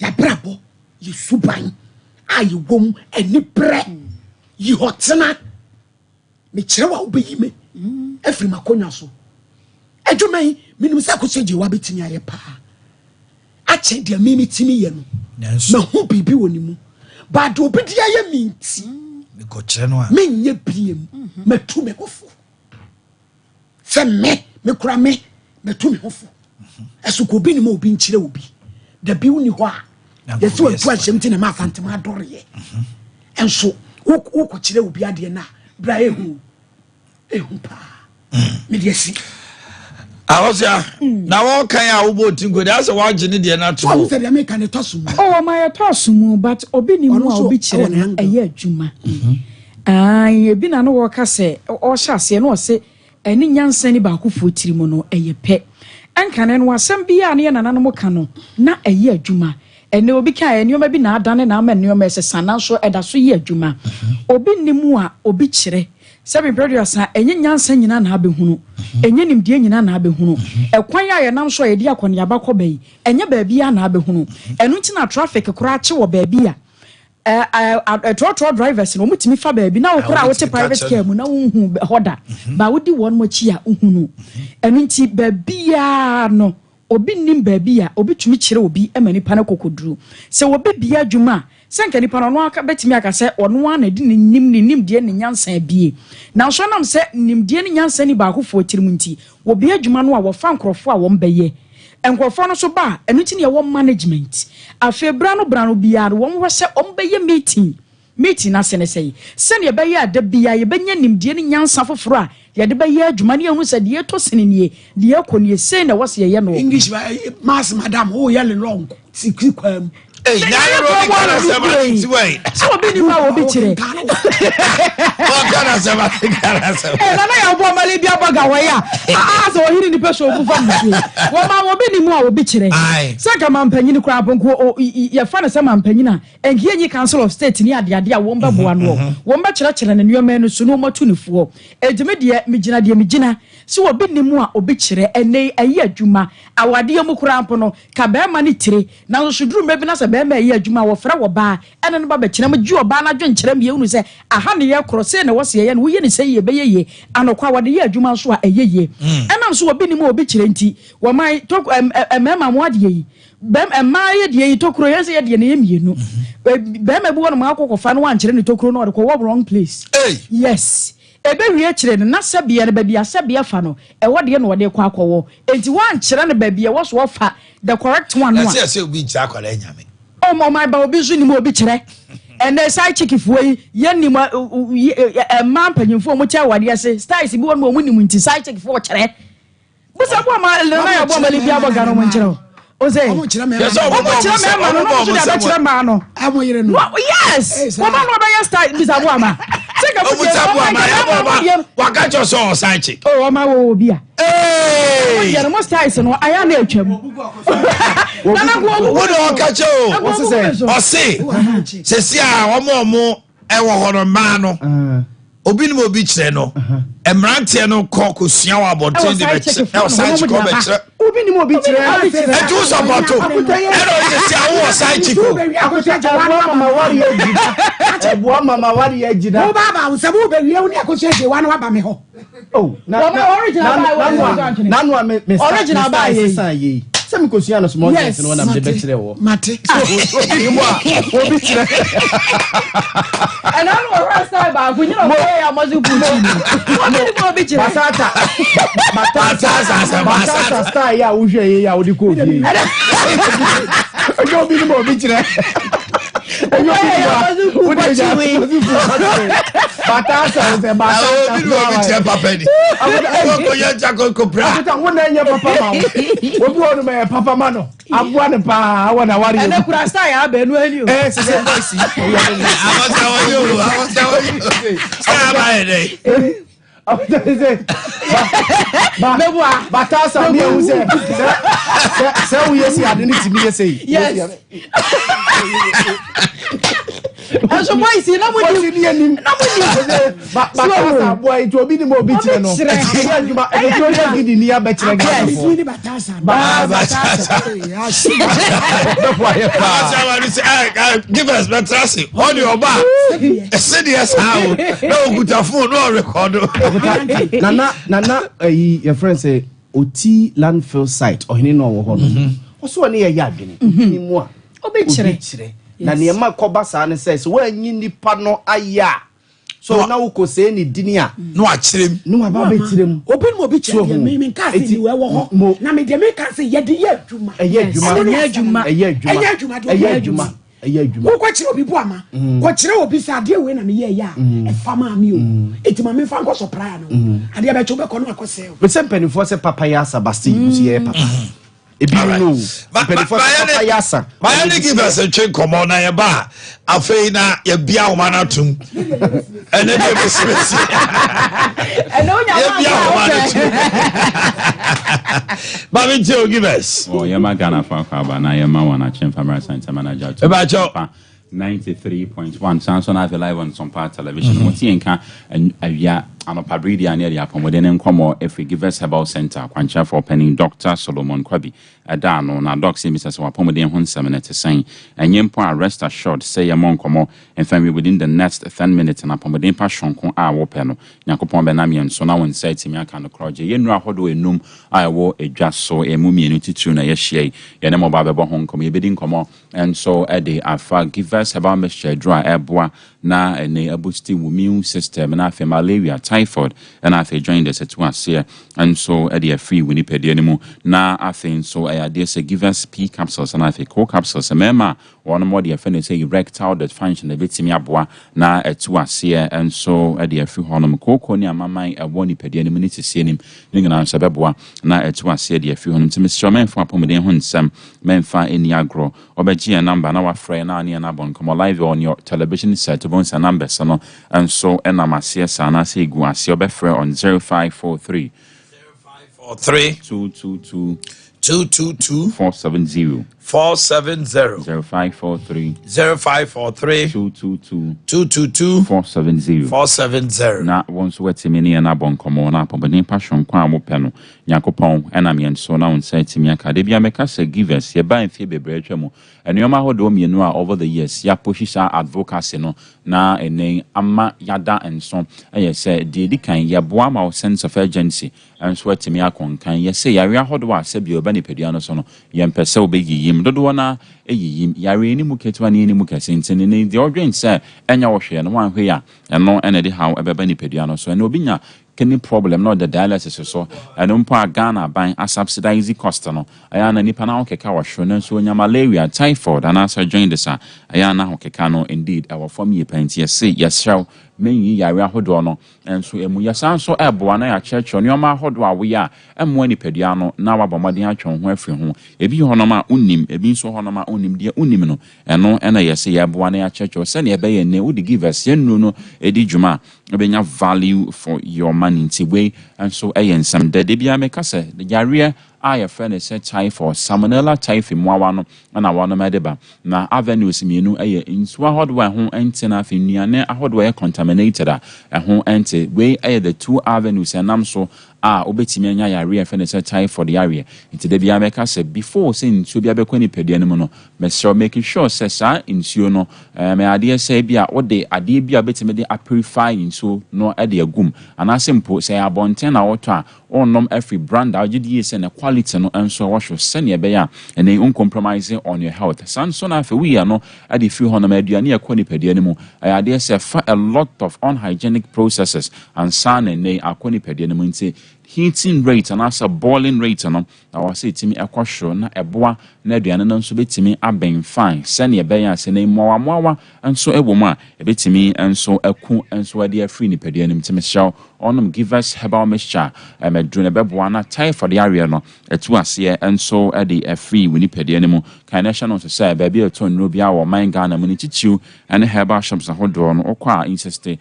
yɛabrabɔ yɛ suban a yɛwɔ mu ani berɛ yi hɔ tena mekyerɛ wo a wobɛyi me afiri m'akonnwa so. Adwuma yi menim sɛ akosɛ gye wa bɛtumi ayɛ paa akyɛ deɛ me metumi yɛ no, mahu biribi wɔ ne mu baade obi de ayɛ me nti menyɛ biem. Matu me ho fo sɛ me mekura me matu me ho fo ɛso kò obi ni ma obi nkyerɛ obi dabi woni hɔ a yɛsɛ watu ahyɛm ti na ma Asantema adɔreyɛ ɛnso wokɔkyerɛ obi adeɛ no a bra ehu ehu paa mede asi. Ahosea na wɔkan a wobɔ oti nko deɛ asɛ woagye ne deɛ no ato. Sɛ sɛ deɛ meka ne tɔ so mu. Oh, ma yɛtɔ so mu, but obi ni mu a obi kyerɛ no ɛyɛ adwuma. Ebi na no wɔka sɛ ɔhyɛ aseɛ na ɔse ɛne nyansa ni baakofoɔ tiri mu no ɛyɛ pɛ. Ɛnkane no asɛm bi a ne yɛ nananom ka no na ɛyɛ adwuma. Ɛnɛ obi ka nneɛma bi na adane na ama nneɛma ɛsesa nanso ɛda so yɛ adwuma. Obi ni mu a obi kyerɛ sɛ mepɛduasa ɛnyɛ nyansa nyinaa na abɛhunu, ɛnyɛ nimdeɛ nyinaa na abɛhunu. Ɛkwan a yɛnam so a yɛde akɔneaba kɔ bɛyi ɛnyɛ baabi a na abɛhunu. Ɛno nti na traffic koraa kye wɔ baabi a trɔtrɔ drivers no wɔtumi fa baabi na wokora a wote private car mu na wonhu hɔ da ba wodi wɔn mo akyi a wohunu. Ɛno nti baabiara no obi nim baabi a obi tumi kyerɛ obi ma nipa no kɔkɔduru. Sɛ obi bia adwuma a sɛ nka nipa no ɔno aka bɛtumi aka sɛ ɔno ara na ɛde ne nim ne nimdeɛ ne nyansa abie, nanso ɛnam sɛ nimdeɛ ne nyansa ni baakofoɔ tirim nti wɔbia adwuma no a wɔfa nkurɔfoɔ a wɔn bɛyɛ nkurɔfoɔ no so ba a ɛno nti ne yɛwɔ management. Afei bra no biara no wɔn hɔ sɛ wɔn bɛyɛ meeting ase ne sɛ sɛnea ɛbɛyɛ ada bia yɛbɛnya nimdeɛ ne nyansa foforɔ a yɛde bɛyɛ adwuma ne yɛhu sɛ deɛ ɛtɔ sini nie deɛ ɛkɔ nie sei na ɛwɔ sɛ yɛyɛ no. English mass madam wo yɛ le long sikiri kwam. Ei, na ayɛ obi ka n'asɛm ase ti wɛn. Sɛ obi ni mu a obi kyerɛ. Ɔka n'asɛm ase ka n'asɛm. Ee nana yɛ ɔbɔ ɔmali bi abɔ ga wɔyɛ a aa sɛ ɔhene nipa so obu fam nsuo. Wɔma obi ni mu a obi kyerɛ. Sɛ nka mampanyin koraa bonko yɛfa no sɛ mampanyin a nka yɛnyi council of state ne adeade a wɔn bɛboa noɔ. Wɔn bɛkyerɛkyerɛ no nneɛma no so na wɔn atu no foɔ. Enti me deɛ megyina deɛ megyina sɛ obi ni mu a obi kyerɛ. Ɛnɛ yi ɛyɛ adwuma. Awadeɛ mu koraa mpo no ka bɛrima ne tire. Nanso so duru mmerɛ bi na sɛ barima reyɛ adwuma a, wɔfrɛ ɔbaa ne no ba bɛkyerɛ mu, gye ɔbaa no adwenkyerɛ ma yɛhunu sɛ aha ne yɛkorɔ, sei na ɛwɔ sɛ yɛyɛ no, woyɛ no sei yie, ɛbɛyɛ yie. Anokwa, wɔde yɛ adwuma nso a, ɛyɛ yie. Ɛnam sɛ obi nim a obi kyerɛ nti, wɔman tok ɛm ɛ mmarima mo adeɛ yi, bɛm mmaa yɛ deɛ yi tokuro, yɛn sɛ yɛ deɛ no yɛ mmienu. Barima bi wɔ nom akɔ kɔfa no wankyerɛ ne tokuro no ɔde kɔwɔ wrong place. Yes. Ɛbɛwie akyire no, na sɛbeɛ no, baabi a sɛbeɛ fa no, ɛhɔ deɛ na ɔde rekɔ akɔwɔ. Enti woankyerɛ no baabi a ɛwɔ so ɔfa the correct one no a. Ɛsɛ sɛ obi nkyerɛ akwadaa nyame. Oh my ba obi nso nim obi kyerɛ. Ɛnɛ side chick foɔ yi, yɛnim mmaa mpanyinfoɔ a wɔkyɛ awadeɛ ase, styles bi wɔ nom a wɔn nim nti side chick foɔ kyerɛ. Busa bu ama nana yɛ bu ama libi abɔ gana ɔmo nkyerɛ o. Ose ɔmo kyerɛ mɛma no ɔmo nso de abɛkyerɛ maa no. Ɛmo yere no. Yes wɔn ma no ɔbɛyɛ style bisa bu ama. Sɛ ka bu deɛ ɔmo ma yɛ bɔ ɔma waka kyerɛ sɛ ɔsan kye. O ɔma wɔ obi a. Ɔmo deɛ no mo styles no ayɛ na atwam. Nana ko ɔmo. Wo de ɔka kyɛ o. Ɔse sɛsi a ɔmo ɔmo ɛwɔ hɔ no mmaa no. Obi nim obi kyerɛ no. Mmeranteɛ no kɔ kosua wɔ abɔnten de bɛkyerɛ. Ɛwɔ side chick ɔbɛkyerɛ. Obi nim obi kyerɛ. Ɛti wo sɔpɔto. Ɛna ɔyɛ si awo wɔ side chick o. Ɛboa mama wari agyina. Ɛboa mama wari agyina. Wo ba ba wo sɛ wo bɛ wie wo ne akosua gye wa no waba me hɔ. Oh, na na na na me me original ba ye sisan ye. Sɛ me kosua no small girls no na me de bɛkyerɛ wɔ. Mate. Obi mu a obi kyerɛ. Ɛna no wɔ style baako nyina ɔkɔ yɛ amɔdze kuchi ni. Obi ni mu obi kyerɛ. Basata. Batata. Batata style yɛ a wohwɛ yɛ a wode kɔ ofie yi. Ɛnyɛ obi ni mu obi kyerɛ. Ɛnyɛ obi ni mu a wode yɛ amɔdze kuchi. Batata sɛ batata. Obi ni mu obi kyerɛ papa ni. Ɔkɔ yɛ nkyɛn kɔ pra. Akuta wo na ɛnyɛ papa ma wo. Obi wɔ no ma yɛ papa ma no. Aboa no paa wɔ na wari. Ɛnɛ kura star yɛ abɛn no ani o. Ɛɛ sisi boys yi. Awɔsɛ wɔyi o awɔsɛ wɔyi o. Star aba yɛ dɛ. Akuta sɛ ba ba batasa mi ehu sɛ sɛ sɛ sɛ woyɛ si ade ne ti mi yɛ sɛ yi. Yes. Ɛnso boys yi na mo ni na mo ni. Batasa aboa yi nti obi ni ma obi kyerɛ no. Ɛyɛ adwuma ɛdi oyɛ gidi ni abɛkyerɛ Ghana fo. Batasa. Give us bɛtena se ɔde ɔba ɛse deɛ saa o na okuta phone na ɔrekɔdo. Nana nana ɛyi yɛ fɛn sɛ oti landfill site ɔhene na ɔwɔ hɔ no ɔso ɔne yɛ yɛ adwene obi ni mu a obi kyerɛ na nneɛma kɔba saa ne sɛ sɛ wɔanyi nipa no ayɛ a so na wokɔ sɛ ne dini a na wakyerɛ mu na waba bɛkyerɛ mu obi ne obi kyerɛ deɛ me menka sɛ ni ɛwɔ hɔ na me deɛ meka sɛ yɛde yɛ adwuma ɛyɛ adwuma ɛnyɛ adwuma ɛyɛ adwuma ɛnyɛ adwuma deɛ ɛyɛ adwuma ɛyɛ adwuma wokɔkyerɛ obi bo ama kɔkyerɛ obi sɛ adeɛ wei na meyɛ yɛ a ɛfa maa me o ɛti ma memfa nkɔ sɔpraeɛ no adeɛ bɛkyɛ wobɛkɔ no akɔsɛe o mesɛ mpanimfoɔ sɛ papa yɛ asa baste yi so yɛyɛ papa ebi no mpanimfoɔ sɛ papa yɛ asa mayɛ ne givers ntwe nkɔmmɔ na yɛba a afei na yɛbia ahoma no atom ɛnɛ deɛ bɛsibɛsi yɛbia ahoma no atom ma mentie o givers yɛma Ghanafoɔ akɔ aba na yɛma wɔn akyemfa mmara santama no agya to ɛbɛkyɛw 93.1 saa nso na afei live on Sompa television mo tie nka awia anɔpa bere di a ne yɛde apɔmuden ne nkɔmmɔ ɛfiri Givers Herbal Center akwankyerɛfoɔ panin Dr. Solomon Kwabi ɛda ano na doc sɛ mmisa sɛ wapɔmuden ho nsɛm no te sɛn ɛnyɛ mpo a rest assured sɛ yɛmmɔ nkɔmmɔ mfa nwie within the next 10 minutes na apɔmuden pa sonko a wopɛ no Nyankopɔn bɛnam yɛn so na wo nsa atumi aka no korɔ gye yɛnnuru ahodoɔ enum a ɛwɔ edwa so ɛmu mmienu titiriw na yɛahyia yi yɛne mo ba bɛbɔ ho nkɔmmɔ yɛbɛdi nkɔmmɔ nso de afa Givers Herbal Mixture aduro a ɛboa na ɛne aboost wo immune system na afei malaria typhoid. typhoid ɛna afei jaundice ɛto aseɛ nso ɛde afiri wɔ nipadua no mu. Na afei nso ɛyɛ adeɛ sɛ Givers P capsules ɛna afei Co capsules, mmarima a wɔn mo de yɛfrɛ no sɛ erectile dysfunction, ɛbɛtumi aboa na ɛto aseɛ nso ɛde afiri hɔnom. Kooko ne amaman ɛwɔ nipadua no mu ne sisie nim ne nyinaa nso ɛbɛboa na ɛto aseɛ de afiri hɔnom. Nti mesrɛ, mɛmfa apɔmuden ho nsɛm mɛmfa ɛni agorɔ. Ɔbɛgye yɛn number na wafrɛ na ne yɛn abɔ nkɔmmɔ live on your television set. Wobɛhu sɛ numbers no nso ɛnam aseɛ saa anaasɛ ɛgu aseɛ. Wobɛfrɛ on 0543 3 222 222 470. 470. 0543 0543 222 222 470. 470. Na wɔn nso watumi ne yɛn abɔ nkɔmmɔ na apɔmuden pa sonko a wopɛ no, Nyankopɔn ɛnam yɛn so na wo nsa atumi aka. Da bia mɛka sɛ Givers yɛba mfie bebree atwa mu, nneɛma ahodoɔ mmienu a over the years yɛapush saa advocacy no na ɛnɛ ama yɛada nso ɛyɛ sɛ deɛ ɛdi kan, yɛboa ma wo sense of urgency nso atumi akɔnkan. Yɛsɛ yare ahodoɔ a sɛbi ɔba nipadua no so no, yɛmpɛ sɛ wobɛyiyim dodoɔ no ɛyiyim yare ni mu ketewa ne ɛni mu kɛse. Nti ne deɛ ɔdwen sɛ ɛnyɛ wo hwee no, wanhwɛ yi a, ɛno ɛna ɛde haw ɛbɛba nipadua no so. Ɛna obi nya kidney problem na ɔda dialysis so, ɛno mpo a Ghana aban asubsidize cost no, ɛyɛ ana nipa na ahokeka wɔ soro. Nanso onya malaria, typhoid anaasɛ jaundice a, ɛyɛ ana ahokeka no indeed ɛwɔ fam yie pɛn. Nti yɛse yɛsrɛw, menyi yare ahodoɔ no nso emu. Yɛsan nso ɛboa na yɛakyerɛkyerɛ nneɛma ahodoɔ a woyɛ a ɛmmoa nipadua no na wabɔ mmɔden atwe wo ho afiri ho. Ebi hɔnom a wonnim, ebi nso hɔnom a wonnim. Deɛ wonnim no, ɛno ɛna yɛsɛ yɛboa na yɛakyerɛkyerɛ sɛnea ɛbɛyɛ nnɛ wode Givers yɛn nnuro no ɛdi dwuma a, wobɛnya value for your money. Nti wei nso ɛyɛ nsɛm dɛde biara meka sɛ yareɛ a yɛfrɛ no sɛ typhoid, Salmonella typhi mmoawa no ɛna wɔnom ɛde ba. Na avenues mmienu ɛyɛ nsuo ahodoɔ a ɛho nte na afei nnuane ahodoɔ a ɛyɛ contaminated a ɛho nte. Wei ɛyɛ the two avenues ɛnam so a wobɛtumi anya yareɛ yɛfrɛ no sɛ typhoid yareɛ. Nti da biara mɛka sɛ before sɛ nsuo bi abɛkɔ nipadua no mu no, mesrɛ, making sure sɛ saa nsuo no adeɛ sɛ bi a wode adeɛ bi a wobɛtumi de apurify nsuo no de agum, anaasɛ mpo sɛ ɛyɛ abɔnten na wɔtɔ a, wɔnom afiri brand a wogye die sɛ ne quality no nso ɛwɔ so, sɛnea ɛbɛyɛ a ɛnɛ uncompromise on your health. Saa nso na afei woyɛ no de firi hɔ nom, aduane a ɛkɔ nipadua no mu, ɛyɛ adeɛ sɛ fa a lot of unhygienic processes ansa na ɛnɛ akɔ nipadua no mu. Nti heating rate anaasɛ boiling rate no na wɔ sɛ ɛtumi ɛkɔ soro na ɛboa na aduane no nso bɛtumi abɛn fine, sɛnea ɛbɛyɛ a sɛ na mmoawammoawa nso ɛwɔ mu a, ɛbɛtumi nso ɛko nso ɛde afiri nipadua no mu. Nti mesrɛ, ɔnom Givers Herbal Mixture ɛmɛduro no, ɛbɛboa na typhoid yareɛ no ɛtu aseɛ nso ɛde afiri wɔ nipadua no mu. Kan na ɛhyɛ no nso sɛ baabi a ɛtɔ nnuro biara wɔ ɔman Ghana mu ne titiriw ɛne herbal shops ahodoɔ no, wokɔ a, insist sɛ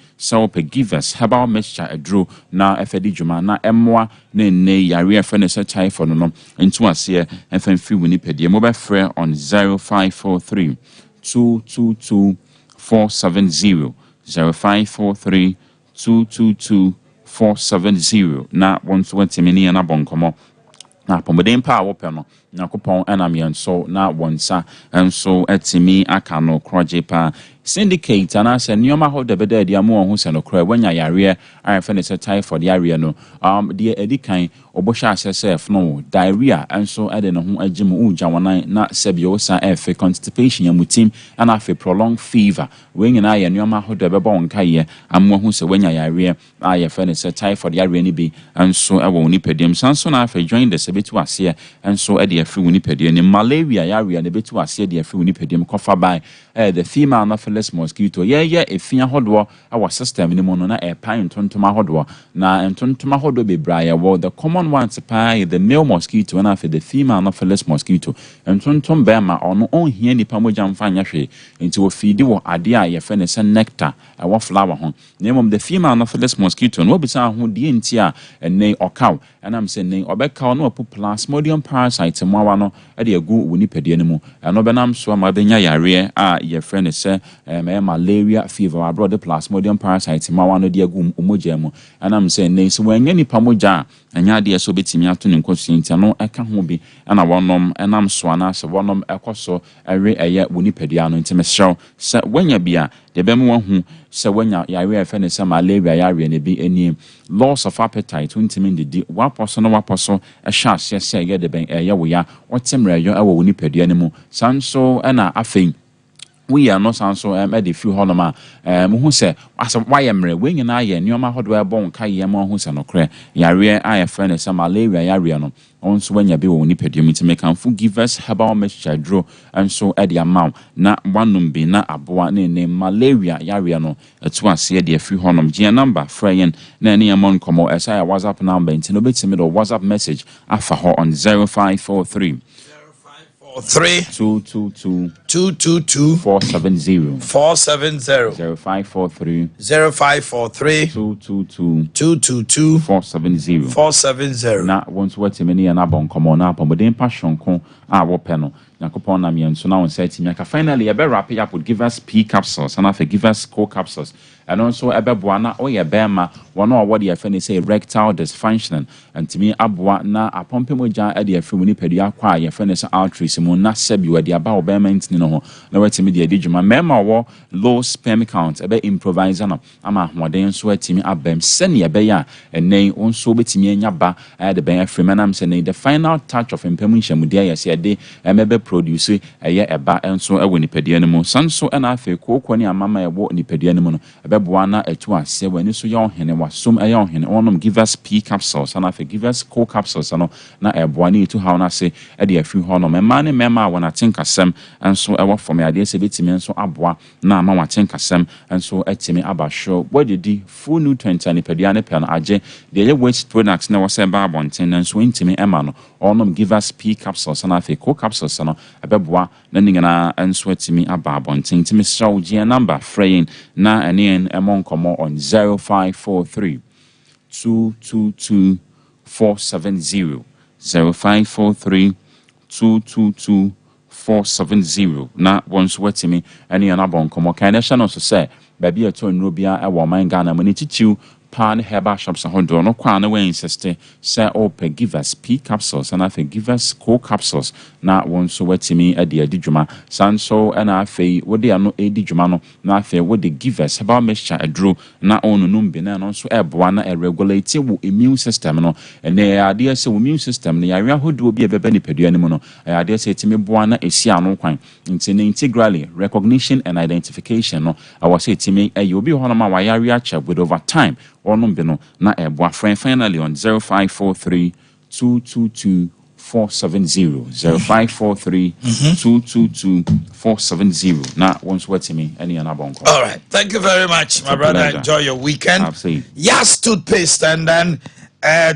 wopɛ Givers Herbal Mixture aduro na ɛfɛ di dwuma na ɛmmoa na nnɛ yareɛ ɛfɛ no sɛ typhoid no ntu aseɛ ɛmfa mfiri wɔ nipadua mu. Wobɛfrɛ on 0543 222 470, 0543 222 470, na wɔn nso wɔntumi ne yɛn abɔ nkɔmmɔ na apɔmuden pa a wɔpɛ no, Nyankopɔn ɛnam yɛn so na wɔn nsa nso atumi aka no korɔgye paa. Syndicate anaasɛ nneɛma ahodoɔ bɛda adi ama wɔn ho sɛ nokorɛ wɔanya yareɛ a yɛfrɛ no sɛ typhoid yareɛ no, deɛ ɛdi kan, wɔbɛhyɛ aseɛ sɛ ɛfono wo, diarrhea nso de ne ho agye mu, wogya wɔn nan na sɛbi wosan ɛfɛ, constipation, yamutim, ɛna afei prolonged fever. Wei nyinaa yɛ nneɛma ahodoɔ ɛbɛbɔ wɔn nkaeɛ ama wɔn ho sɛ wɔanya yareɛ a yɛfrɛ no sɛ typhoid yareɛ no bi nso ɛwɔ wɔn nipadua mu. San so na afei jaundice bɛtu aseɛ nso de afiri wɔn nipadua no. Malaria yareɛ no bɛtu aseɛ de afiri wɔn nipadua mu. Kɔfa ban ɛyɛ the female Anopheles mosquito. Yɛyɛ efi ahodoɔ ɛwɔ system no mu no na ɛpan ntontom ahodoɔ, na ntontom ahodoɔ bebree a yɛwɔ, the common ones paa yɛ the male mosquito na afei the female Anopheles mosquito. Ntontom bɛrima ɔno ɔnhia nipa mogya mfa nyɛ hwee, nti wɔfiidi wɔ adeɛ a yɛfrɛ no sɛ nectar ɛwɔ flower ho. Na mmom the female Anopheles mosquito no, wɔbisa ho deɛ nti a ɛnɛ ɔkaw, ɛnam sɛ nnɛ ɔbɛkaw na wapu Plasmodium parasite mmoawa no de agu wɔ nipadua no mu. Ɛno bɛnam so ama bɛnya yareɛ a yɛfrɛ no sɛ ɛyɛ malaria fever, wɔ aberɛ ɔde Plasmodium parasite mmoawa no de agu mogya mu. Ɛnam sɛ nnɛ sɛ wɔanya nipa mogya a, ɛnyɛ adeɛ sɛ wobɛtumi ato ne nkosua, nti ɛno ɛka ho bi ɛna wɔnom ɛnam so anaasɛ wɔnom ɛkɔ so ɛwe ɛyɛ wɔ nipadua no. Nti mesrɛw, sɛ woanya bi a, deɛ bɛma wahu sɛ woanya yareɛ a yɛfrɛ no sɛ malaria yareɛ no bi nie: loss of appetite, wontumi ndidi, wapɔ so na wapɔ so ɛhyɛ aseɛ sɛ ɛyɛ de bɛn ɛyɛ wo ya, wɔte mmerɛyɔ ɛwɔ wo nipadua no mu. Saa nso ɛna afei Woyɛ no san so de firi hɔnom a, wohu sɛ asɛ woayɛ mmerɛ. Wei nyinaa yɛ nneɛma ahodoɔ a ɛbɔ wo nkaeɛ ma wohu sɛ nokorɛ yareɛ a yɛfrɛ no sɛ malaria yareɛ no, wo nso woanya bi wɔ wo nipadua mu. Nti mekamfo Givers Herbal Mixture aduro nso de ama wo na woanom bi na aboa ne ne malaria yareɛ no atu aseɛ de afiri hɔnom. Gye yɛn number, frɛ yɛn na ɛne yɛn mmɔ nkɔmmɔ. Ɛsɛ yɛ WhatsApp number nti no wobɛtumi de wo WhatsApp message afa hɔ on 0543 3 222 222 470. 470. 0543 0543 222 222 470. 470. Na wɔn nso watumi ne yɛn abɔ nkɔmmɔ na apɔmuden pa sononko a wɔpɛ no, Nyankopɔn nam yɛn so na wɔn nsa atumi aka. Finally, yɛbɛ wrap it up with Givers P capsules and afei Givers Co capsules. Ɛno nso ɛbɛboa na woyɛ bɛrima, wɔn a wɔwɔ deɛ yɛfrɛ no sɛ erectile dysfunctioning, ntumi aboa na apɔmpe mogya de afiri mu nipadua akɔ a yɛfrɛ no sɛ arteries mu na sɛbi wɔde aba wɔ bɛrima ntini no ho na watumi de adi dwuma. Mmarima a wɔwɔ low sperm count, ɛbɛ improvise no ama ahoɔden nso atumi aba mu sɛnea ɛbɛyɛ a ɛnɛ yi wo nso wobɛtumi anya ba de bɛn afiri mu, ɛnam sɛ ɛnɛ yi the final touch of mpam nhyɛmudeɛ yɛ sɛ yɛde ɛmɛbɛ produce ɛyɛ ɛba nso ɛwɔ nipadua no mu. San nso ɛna afei kooko ne amama ɛwɔ nipadua no mu no, ɛbɛboa na ɛtu aseɛ. W'ani so yɛ ɔhene, w'asom ɛyɛ ɔhene, wɔnom Givers P capsules ɛna afei Givers Co capsules no na ɛboa ne ɛtu haw no ase ɛde afiri hɔ nom. Mmaa ne mmarima a wɔn atenkasɛm nso ɛwɔ fam yɛ adeɛ sɛ ɛbɛtumi nso aboa na ama w'atenkasɛm nso atumi aba soro. Woadidi full nutrient a nipadua no pɛ no agye deɛ ɛyɛ waste products na ɛwɔ sɛ ɛba abɔnten nanso ɛntumi ɛma no. Ɔnom Givers P capsules na afei Co capsules no, ɛbɛboa na ne nyinaa nso atumi aba abɔnten. Nti mesrɛ wo, gye yɛn number, frɛ yɛn na ɛne yɛn ɛmmɔ nkɔmmɔ on 0543 222 470, 0543 222 470, na wɔn nso watumi ɛne yɛn abɔ nkɔmmɔ. Kan na ɛhyɛ no nso sɛ baabi a ɛtɔ nnuro biara ɛwɔ ɔman Ghana mu ne titiw paa ne herbal shops ahodoɔ no kɔ a na wɔn insist sɛ ɔrepɛ Givers P capsules ɛna afei Givers Co capsules na wɔn nso watumi de adi dwuma. Saa nso ɛna afei wɔde ano edi dwuma no na afei wɔde Givers Herbal Mixture aduro na ɔnonum bi na ɛno nso ɛboa na ɛregulate wo immune system no. Ɛnɛ ɛyɛ adeɛ sɛ wo immune system no, yare ahodoɔ bi a ɛbɛba nipadua no mu no, ɛyɛ adeɛ sɛ ɛtumi boa na ɛsi ano kwan. Nti ne integrally recognition and identification no ɛwɔ sɛ ɛtumi ɛyɛ. Obi wɔ hɔnom a wayare akyɛ, with over time ɔnom bi no na ɛboa. Frɛ finally on 0543 222 470, 0543 222 470, na wɔn nso watumi ɛne yɛn abɔ nkɔmmɔ. All right. Thank you very much, my a brother. Pleasure. Enjoy your weekend. Absolutely. Yes, toothpaste and then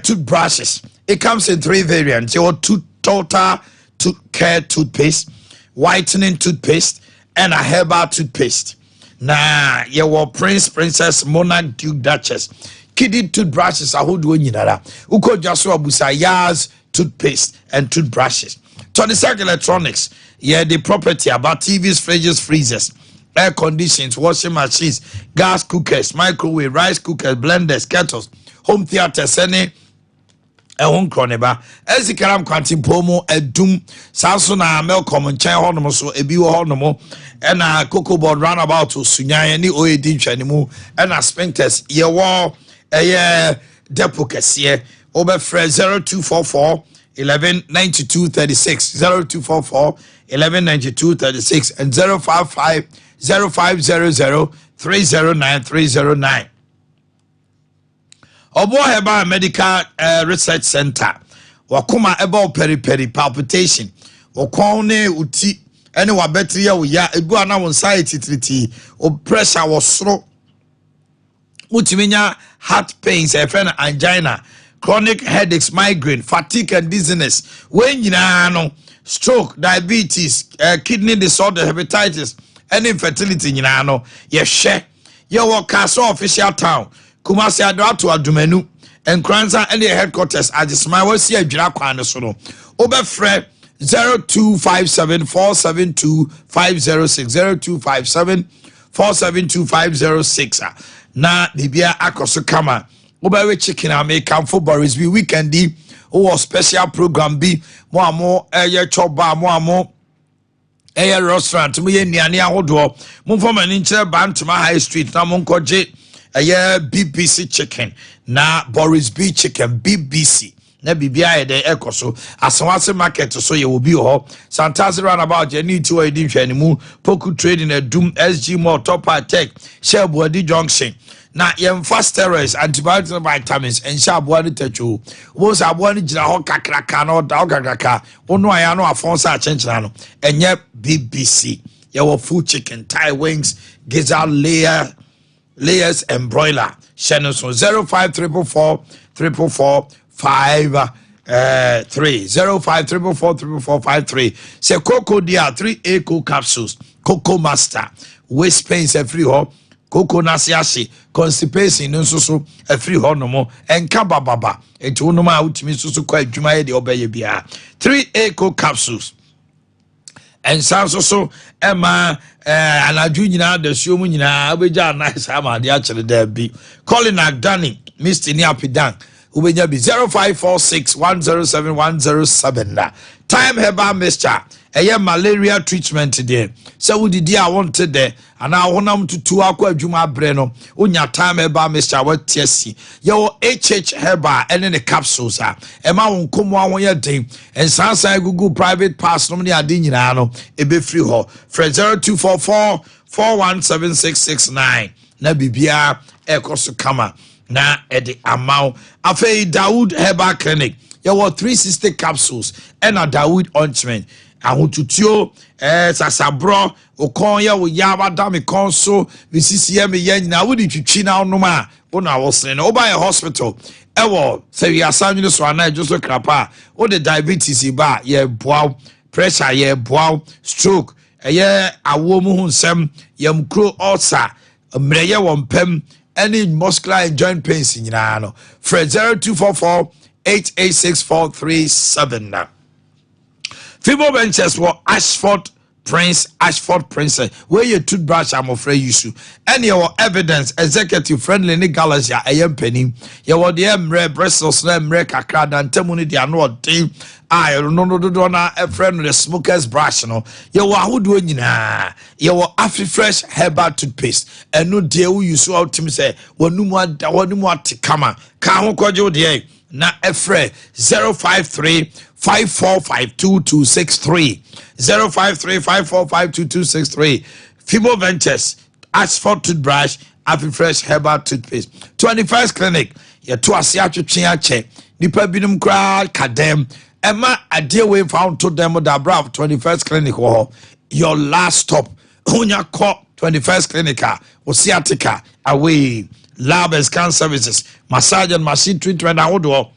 toothbrushes. It comes in three variants. Your tooth total tooth care toothpaste, whitening toothpaste, and a herbal toothpaste. Na yɛwɔ Prince, Princess, Monarch, Duke, Duchess, kiddie toothbrushes ahodoɔ nyinara. Wokɔ dwa so abusa Yas toothpaste and toothbrushes. Tony Sack Electronics, yɛde property about TVs, fridges, freezers, air conditions, washing machines, gas cookers, microwave, rice cookers, blenders, kettles, home theaters, ɛne ɛho nkorɔ ne ba ɛsikaram kwantempɔn mu Adum. Saa nso na Melcom nkyɛn hɔnom so ebi wɔ hɔnom, ɛna Cocoa Board roundabout Sunyan ne oed nhwɛnimu, ɛna Spintex yɛwɔ ɛyɛ depot kɛseɛ. Wobɛfrɛ 0244 11 92 36, 0244 11 92 36 and 055 0500 309 309. Ɔboɔ Herbal Medical Research Center. Wakoma ɛbɛ wo pɛripɛri, palpitation, wɔkɔn ne wo ti ɛne wabɛtiri yɛ wo ya, ebu a na wo nsa yɛ titiritii, wo pressure wɔ soro, wotumi nya heart pains, ɛfɛ no angina, chronic headaches, migraine, fatigue and dizziness, wei nyinaa no, stroke, diabetes, kidney disorder, hepatitis ɛne infertility nyinaa no yɛhwɛ. Yɛwɔ Kasoa Official Town, Kumasi Adoato Adumanu, Nkranza ɛne yɛ headquarters Agyesoma wɔasi Adwira kwan no so no. Wobɛfrɛ 0257 472 506, 0257 472 506 a na biribia akɔ so kama. Wobɛwe chicken a mekamfo Boris B. Weekend yi wowɔ special program bi mo a mo ɛyɛ chop bar, mo a mo ɛyɛ restaurant, mo yɛ nnuane ahodoɔ, momfa mo ani nkyerɛ Bantama High Street na monkɔgye ɛyɛ BBC chicken na Boris B chicken, BBC. Na biribiara yɛ dɛ ɛkɔ so. Asawase Market so yɛwɔ bi wɔ hɔ. Santase Roundabout yɛne ti wɔ yɛdi nhwɛanimu. Poku Trading Adum, SG Mall, Top Tech, Shell Buadi Junction. Na yɛmfa steroids, antibiotics ne vitamins nhyɛ aboa no tatwoo. Wobɛhu sɛ aboa no gyina hɔ kakraka na ɔda hɔ kakraka. Wonoa yɛ ano afɔn sɛ akyenkyena no. Ɛnyɛ BBC. Yɛwɔ full chicken, Thai wings, gizzard layer, layers and broiler. Hyɛ no so 05 444 444 5 3 05 444 444 5 3. Sɛ cocoa di a, 3 A co capsules, Cocoa Master, waist pains afiri hɔ, cocoa n'ase ahye, constipation no nso so afiri hɔ nom, ɛnka bababa. Nti wonom a, wotumi nso so kɔ adwuma yɛ deɛ ɔbɛyɛ biara. 3 A co capsules ɛnsa nso so ɛma anadwo nyinaa dasuo mu nyinaa wobɛgya anan saa ma adeɛ akyerɛ daabi. Colin Agdani, Misty ne Apidan, wobɛnya bi 0546 107 107. Na Time Herbal Mixture ɛyɛ malaria treatment deɛ, sɛ wodidi a wonte dɛ anaa honam tutu akɔ adwuma abrɛ no, wonya Time Herbal Mixture a wate asi. Yɛwɔ HH Herbal ɛne ne capsules a ɛma wo nkɔmmoa ho yɛ den, nsansan gugu private parts nom ne ade nyinaa no ɛbɛfiri hɔ. Frɛ 0244 417669 na biribiara ɛkɔ so kama na ɛde ama wo. Afei Dawood Herbal Clinic, yɛwɔ 360 capsules ɛna Dawood ointment. Ahotutuo, sasaborɔ, wo kɔn yɛ wo ya, wada me kɔn so, me sisi yɛ me yɛ nyinaa, wode twitwi na wonom a, wo na wosene no. Woba yɛ hospital ɛwɔ sɛ wiasa nwene so anaa adwo so krapa a, wode diabetes ba a, yɛboa wo, pressure yɛboa wo, stroke, ɛyɛ awoɔ mu ho nsɛm, yɛmkuro, ulcer, mmerɛyɛ wɔ mpam ɛne muscular and joint pains nyinaa no, frɛ 0244 886437. Na Fibo Ventures wɔ Ashford Prince, Ashford Princess. Wei yɛ toothbrush a mmɔfra yi so. Ɛne yɛwɔ Evidence, Executive, Friendly ne Galaxy a ɛyɛ mpanin. Yɛwɔ deɛ mmerɛ bristles na mmerɛ kakra dantamu no deɛ ano ɔden a ɛno no dodoɔ no ɛfrɛ no the smokers brush no. Yɛwɔ ahodoɔ nyinaa. Yɛwɔ Afifresh Herbal toothpaste, ɛno deɛ woyi so a, wotumi sɛ wɔnum ada, wɔnum ate kama. Ka ho kɔgye wo deɛ na ɛfrɛ 053 5452263, 053 5452263. Fibo Ventures, Ashford toothbrush, Afifresh Herbal toothpaste. 21st Clinic, yɛto ase atwetwe akyɛ nipa binom koraa ka dɛm. Ɛma adeɛ wei mfa wo nto dɛm da bra. 21st Clinic wɔ hɔ, your last stop. Wonya kɔ 21st Clinic a, wo sciatica away, lab and scan services, massage and machine treatment ahodoɔ.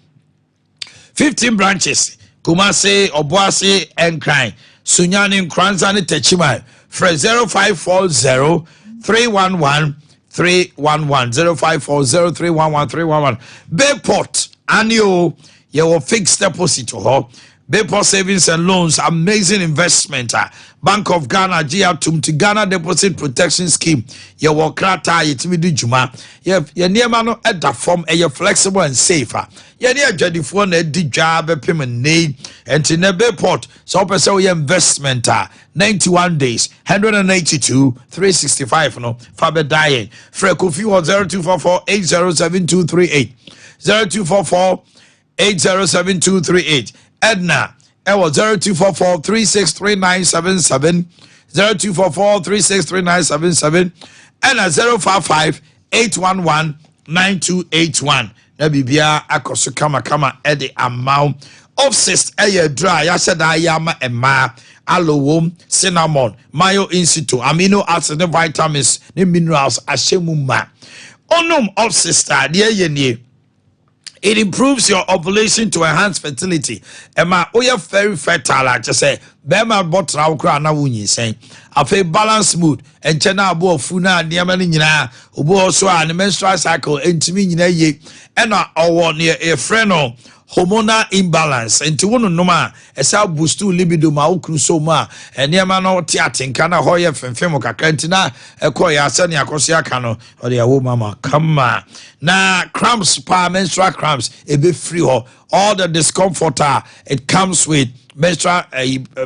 15 branches: Kumase, Obuasi, Nkran, Sunyani, Nkoranza ne Techiman. Frɛ 0540 311 311, 0540 311 311. Bayport anio, yɛwɔ fixed deposit wɔ hɔ. Bayport Savings and Loans, amazing investment a Bank of Ghana gye atum to Ghana Deposit Protection Scheme. Yɛwɔ krataa a yɛtumi di dwuma. Yɛ nneɛma no ɛda fam, ɛyɛ flexible and safe a yɛne adwadifoɔ na adi dwa bɛpem nnei. Nti ne Bayport, sɛ wopɛ sɛ woyɛ investment a, 91 days, 182 365 no fa bɛda yɛn. Frɛ Kofi wɔ 0244 807238, 0244 807238. Edna ɛwɔ 0244 363977, 0244 363977, ɛna 055 811 9281 na biribiara akɔ so kamakama ɛde ama wo. Opsist ɛyɛ aduro a yɛahyɛ da ayɛ ama mmaa. Aloe wom, cinnamon, myo institute, amino acids ne vitamins ne minerals ahyɛ mu ma. Onom Opsist a, deɛ ɛyɛ nie: it improves your ovulation to enhance fertility. Ɛma woyɛ very fertile a kyɛ sɛ bɛrima bɔtena wo koraa na wonyinsɛn. Afei balance mood, ɛnkyɛn na abo afu na nneɛma no nyinaa. Obi wɔ so a ne menstrual cycle ntumi nyinaa yie, ɛna ɔwɔ nea yɛfrɛ no hormonal imbalance, nti wo nonom a, ɛsɛ boost libido ma wo kunu so mu a nneɛma no te atenka na hɔ yɛ femfem kakra. Nti na ɛkɔ yɛ asɛnea akɔso aka no, ɔde ɛwo mama kama na cramps paa, menstrual cramps ebɛfiri hɔ. All the discomfort a it comes with menstrual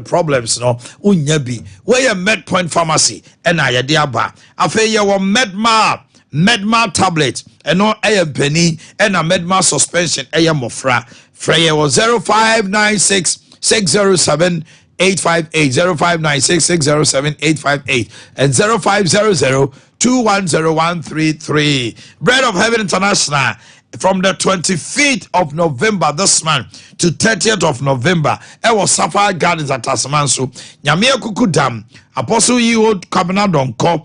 problems no, wonya bi. Wɔyɛ Medpoint Pharmacy ɛna yɛde aba. Afei yɛwɔ Medmal. Medmal tablet, ɛno ɛyɛ mpanin, ɛna Medmal suspension ɛyɛ mmɔfra. Frɛ yɛ wɔ 0596 607 858, 0596 607 858 and 0500 210133. Bread of Heaven International, from the 25th of November this month to 30th of November, ɛwɔ Sapphire Gardens, Ataseman so. Nyame Akuku Dam, Apostle Yiwo Kwabena Donkɔ,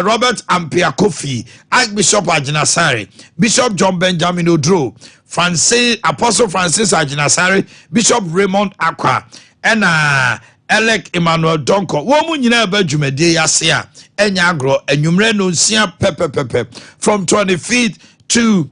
Robert Ampia Kofi, Archbishop Agyinasare, Bishop John Benjamin Odro, Francis, Apostle Francis Agyinasare, Bishop Raymond Akwa, ɛna Elec Emmanuel Donko. Wɔn mu nyinaa bɛ dwumadie yi ase a ɛnya agorɔ anwummerɛ no nsia pɛpɛpɛpɛ from 25th to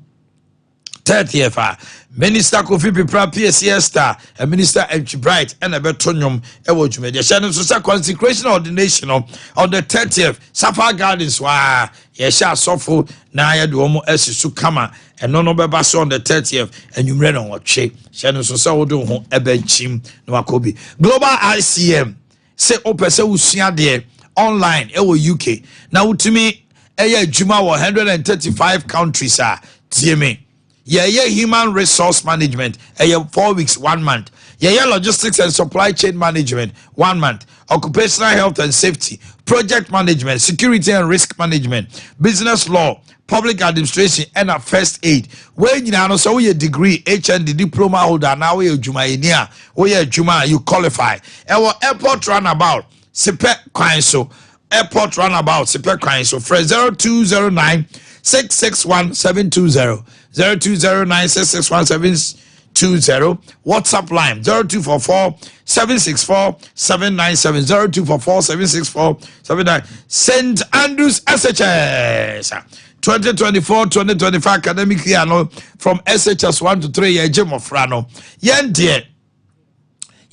30th a Minister Kofi Pipra, PSC Esther and Minister Entry Bright ɛna ɛbɛto nnwom ɛwɔ dwumadie. Hyɛ no nso sɛ consecration ordination no on the 30th, Sapphire Gardens, waa yɛhyɛ asɔfo na yɛde wɔn asi so kama. Ɛno no bɛba so on the 30th anwummerɛ no wɔtwe. Hyɛ no nso sɛ wode wo ho ɛbɛnkyim na wakɔ bi. Global ICM sɛ wopɛ sɛ wosua deɛ online ɛwɔ UK na wotumi ɛyɛ adwuma wɔ 135 countries a, tie me. Yɛyɛ human resource management, ɛyɛ 4 weeks, one month. Yɛyɛ logistics and supply chain management, one month. Occupational health and safety, project management, security and risk management, business law, public administration, ɛna first aid. Wei nyinaa no, sɛ woyɛ degree, HND, diploma holder anaa woyɛ adwumayɛni a woyɛ adwuma a, you qualify. Ɛwɔ Airport Roundabout, Sepɛ kwan so. Airport Roundabout, Sepɛ kwan so. Frɛ 0209 661 720, 0209 661 720. WhatsApp line 0244 764 797, 0244 764 79. St Andrews SHS, 2024 2025 academic year no, from SHS 1 to 3, yɛgye mmɔfra no. Yɛn deɛ,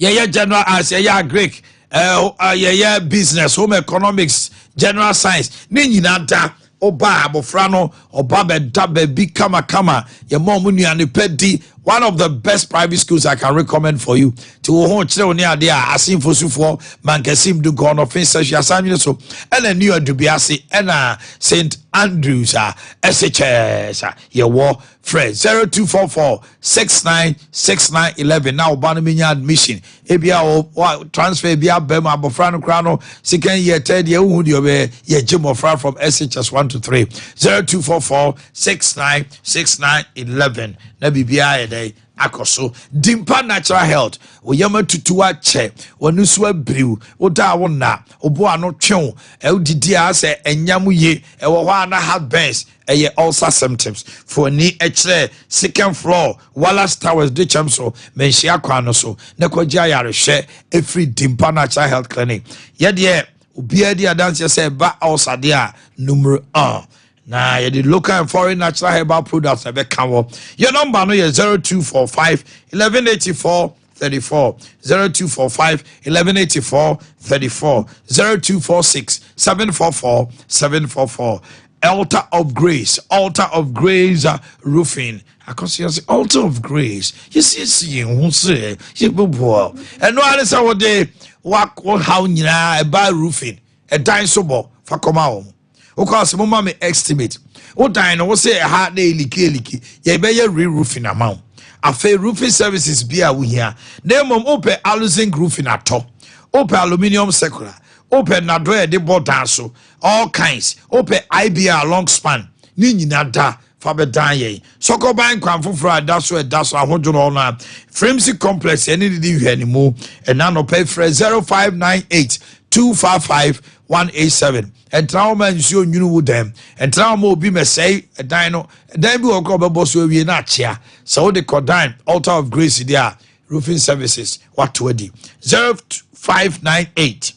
yɛyɛ general arts, yɛyɛ agric, yɛyɛ business, home economics, general science ne nyinaa da. Ɔba abɔfra no, ɔba bɛda baabi kamakama. Yɛma ɔmo nnuane pɛ di. One of the best private schools I can recommend for you. Ti wo ho kyerɛ wo ne adeɛ a, Asenfo sufoɔ, Mankasim, Dunkɔ, Ɔnɔfin, Sɛhwi, Asanwene so, ɛna New Adubiase, ɛna St Andrews a SHS a yɛwɔ. Frɛ 0244 69 69 11 na ɔba no menya admission. Ebia o transfer bi aba mu, abɔfra no koraa no second year, third year, wohu deɛ ɔbɛyɛ. Yɛgye mmɔfra from SHS 1 to 3. 0244 69 69 11 na biribiara yɛ dɛ akɔ so. Dimpa Natural Health, oyam atutu akyɛ, wɔn nso abiriw, woda a wo na obo ano twew, ɛwodidi a sɛ ɛnyam yie, ɛwɔ hɔ a na heartburns, ɛyɛ ulcer symptoms. Fo ani ɛkyerɛ second floor, Wallace Towers, de kyɛm so, Manhyia kwan no so, na kɔgye ayarehwɛ ɛfiri Dimpa Natural Health Clinic. Yɛdeɛ, obiara di adanseɛ sɛ ɛba ulcer deɛ a, numero 1, na yɛde local and foreign natural herbal products na ɛbɛka wɔ. Yɛ number no yɛ 0245 1184 34, 0245 1184 34, 0246 744 744. Altar of Grace, Altar of Grace Roofing. Akɔsi yɛ sɛ Altar of Grace, yɛsiesie yɛn ho sɛ yɛbɛboa. Ɛno ara sɛ wɔde wahaw nyinaa ɛba roofing, ɛdan so bɔ, fa kɔma wɔn. Wokɔ sɛ moma me estimate wo dan no, wo sɛ ɛha na ɛleak, ɛleak, yɛbɛyɛ re-roofing ama wo. Afei roofing services bi a wohia, na mmom wopɛ aluzinc roofing atɔ, wopɛ aluminium circular, wopɛ nado a yɛde bɔ dan so, all kinds, wopɛ IBR long span ne nyinaa da, fa bɛdan yɛn. Sɔkɔban kwan foforɔ a ɛda so, ɛda so ahodwo no a Framesi Complex ɛne didi hwɛ ne mu. Ɛna nɔpɛ frɛ 0598 255 187. Ɛntena hɔ ma nsuo nwunu wo dan, ɛntena hɔ ma obi mɛsɛe ɛdan no. Ɛdan bi wɔ kɔ ɔbɛbɔ so awie na akyea. Sɛ wode kɔdan Altar of Grace deɛ a, roofing services wato adi. 0598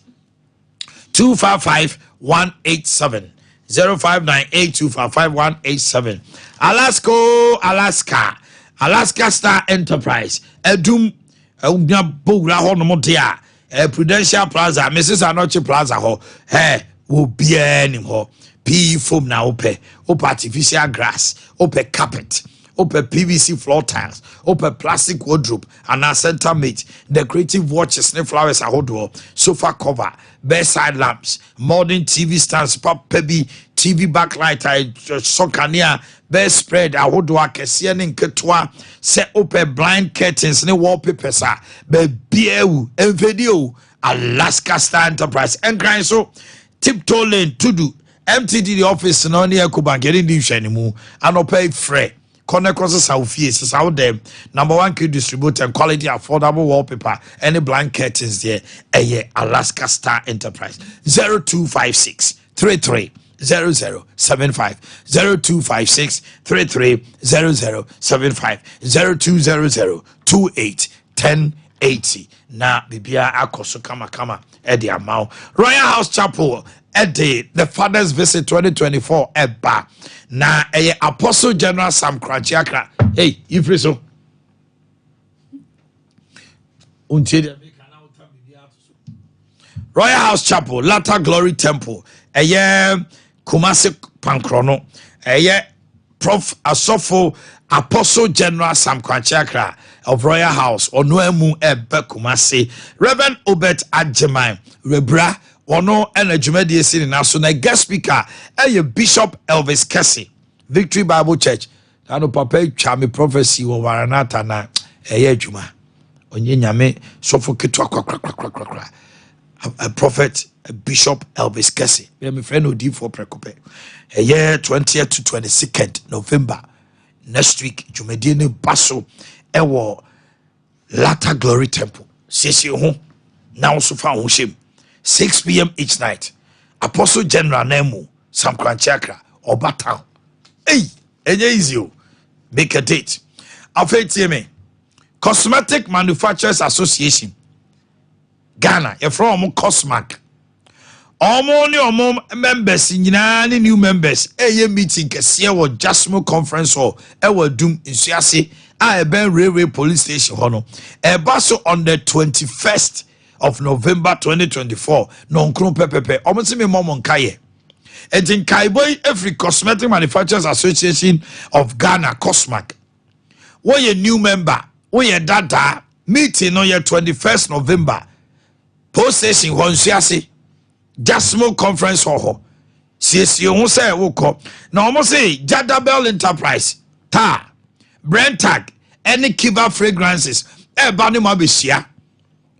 255 187, 0598 255 187. Alaska, Alaska, Alaska Star Enterprise, Ɛdum ɛwunya bowura hɔ nom de a, Prudential Plaza, Mrs Anɔkye Plaza hɔ, ɛ obiara nim hɔ. PE foam na wopɛ, wopɛ artificial grass, wopɛ carpet, Wopɛ PVC floor tiles, wopɛ plastic wardrobe anaa center mate, decorative watches ne flowers ahodoɔ, sofa cover, bedside lamps, modern TV stands papa bi, TV backlight a ɛsɔ kanea, bedspread ahodoɔ akɛseɛ ne nketewa. Sɛ wopɛ blind curtains ne wallpapers a, baabiaa wu mfɛdi o. Alaska Star Enterprise, Nkran so, Tiptoe Lane, Tudu, MTD office no ne Ecobank yɛne di nhwɛ ne mu. Anɔpa yi frɛ kɔnɛ kɔ sesa wo fie, sesa wo dɛm. Number one key distributor and quality affordable wallpaper ɛne blind curtains deɛ, ɛyɛ Alaska Star Enterprise. 0256 33 0075, 0256 33 0075, 0200 28 1080 na biribiara akɔ so kamakama ɛde ama wo. Royal House Chapel ɛde the Fathers Visit 2024 ɛba, na ɛyɛ Apostle General Sam Korankye Akra. Hey, yifiri so ntie deɛ meka na wota biribiara ato so. Royal House Chapel, Latter Glory Temple, ɛyɛ Kumase Pankorɔ no, ɛyɛ Prof Asɔfo Apostle General Sam Korankye Akra of Royal House, ɔno amu ɛbɛ Kumase. Reverend Obert Agyeman Rebra, ɔno ɛna dwumadie si ne naso, na guest speaker ɛyɛ Bishop Elvis Kɛse, Victory Bible Church. Nano papa atwa me prophecy wɔ Maranatha na ɛyɛ adwuma. Ɔnyɛ Nyame sɔfo ketewa korakorakorakora. A prophet, a Bishop Elvis Kɛse, bɛɛ mefrɛ no odiyifoɔ prɛko pɛ. Ɛyɛ 20th to 22nd November, next week. Dwumadie no ba so ɛwɔ Latter Glory Temple. Siesie ho na wo so fa wo ho hyɛ mu. 6 p.m. each night, Apostle General Namu Sam Korankye Akra ɔba town. Ei, ɛnyɛ easy o. Make a date. Afei tie me, Cosmetic Manufacturers Association Ghana, yɛfrɛ wɔn COSMAC, ɔmo ne ɔmo members nyinaa ne new members ɛyɛ meeting kɛseɛ wɔ Jasmo Conference Hall ɛwɔ Adum Nsuase a ɛbɛn Railway Police Station hɔ no. Ɛba so on the 21st of November 2024 na ɔnkron pɛpɛpɛ. Ɔmo sɛ mi mɔ mo nkayɛ, nti nkaebɔ yi efiri Cosmetic Manufacturers Association of Ghana, COSMAC. Woyɛ new member, woyɛ dadaa, meeting no yɛ 21st November, Police Station hɔ, Nsuase, Jasmo Conference Hall hɔ. Siesie ho sɛ wokɔ. Na wɔn se Jadabel Enterprise, tar, Brentag ɛne Kiva Fragrances ɛɛba ne mu abɛhyia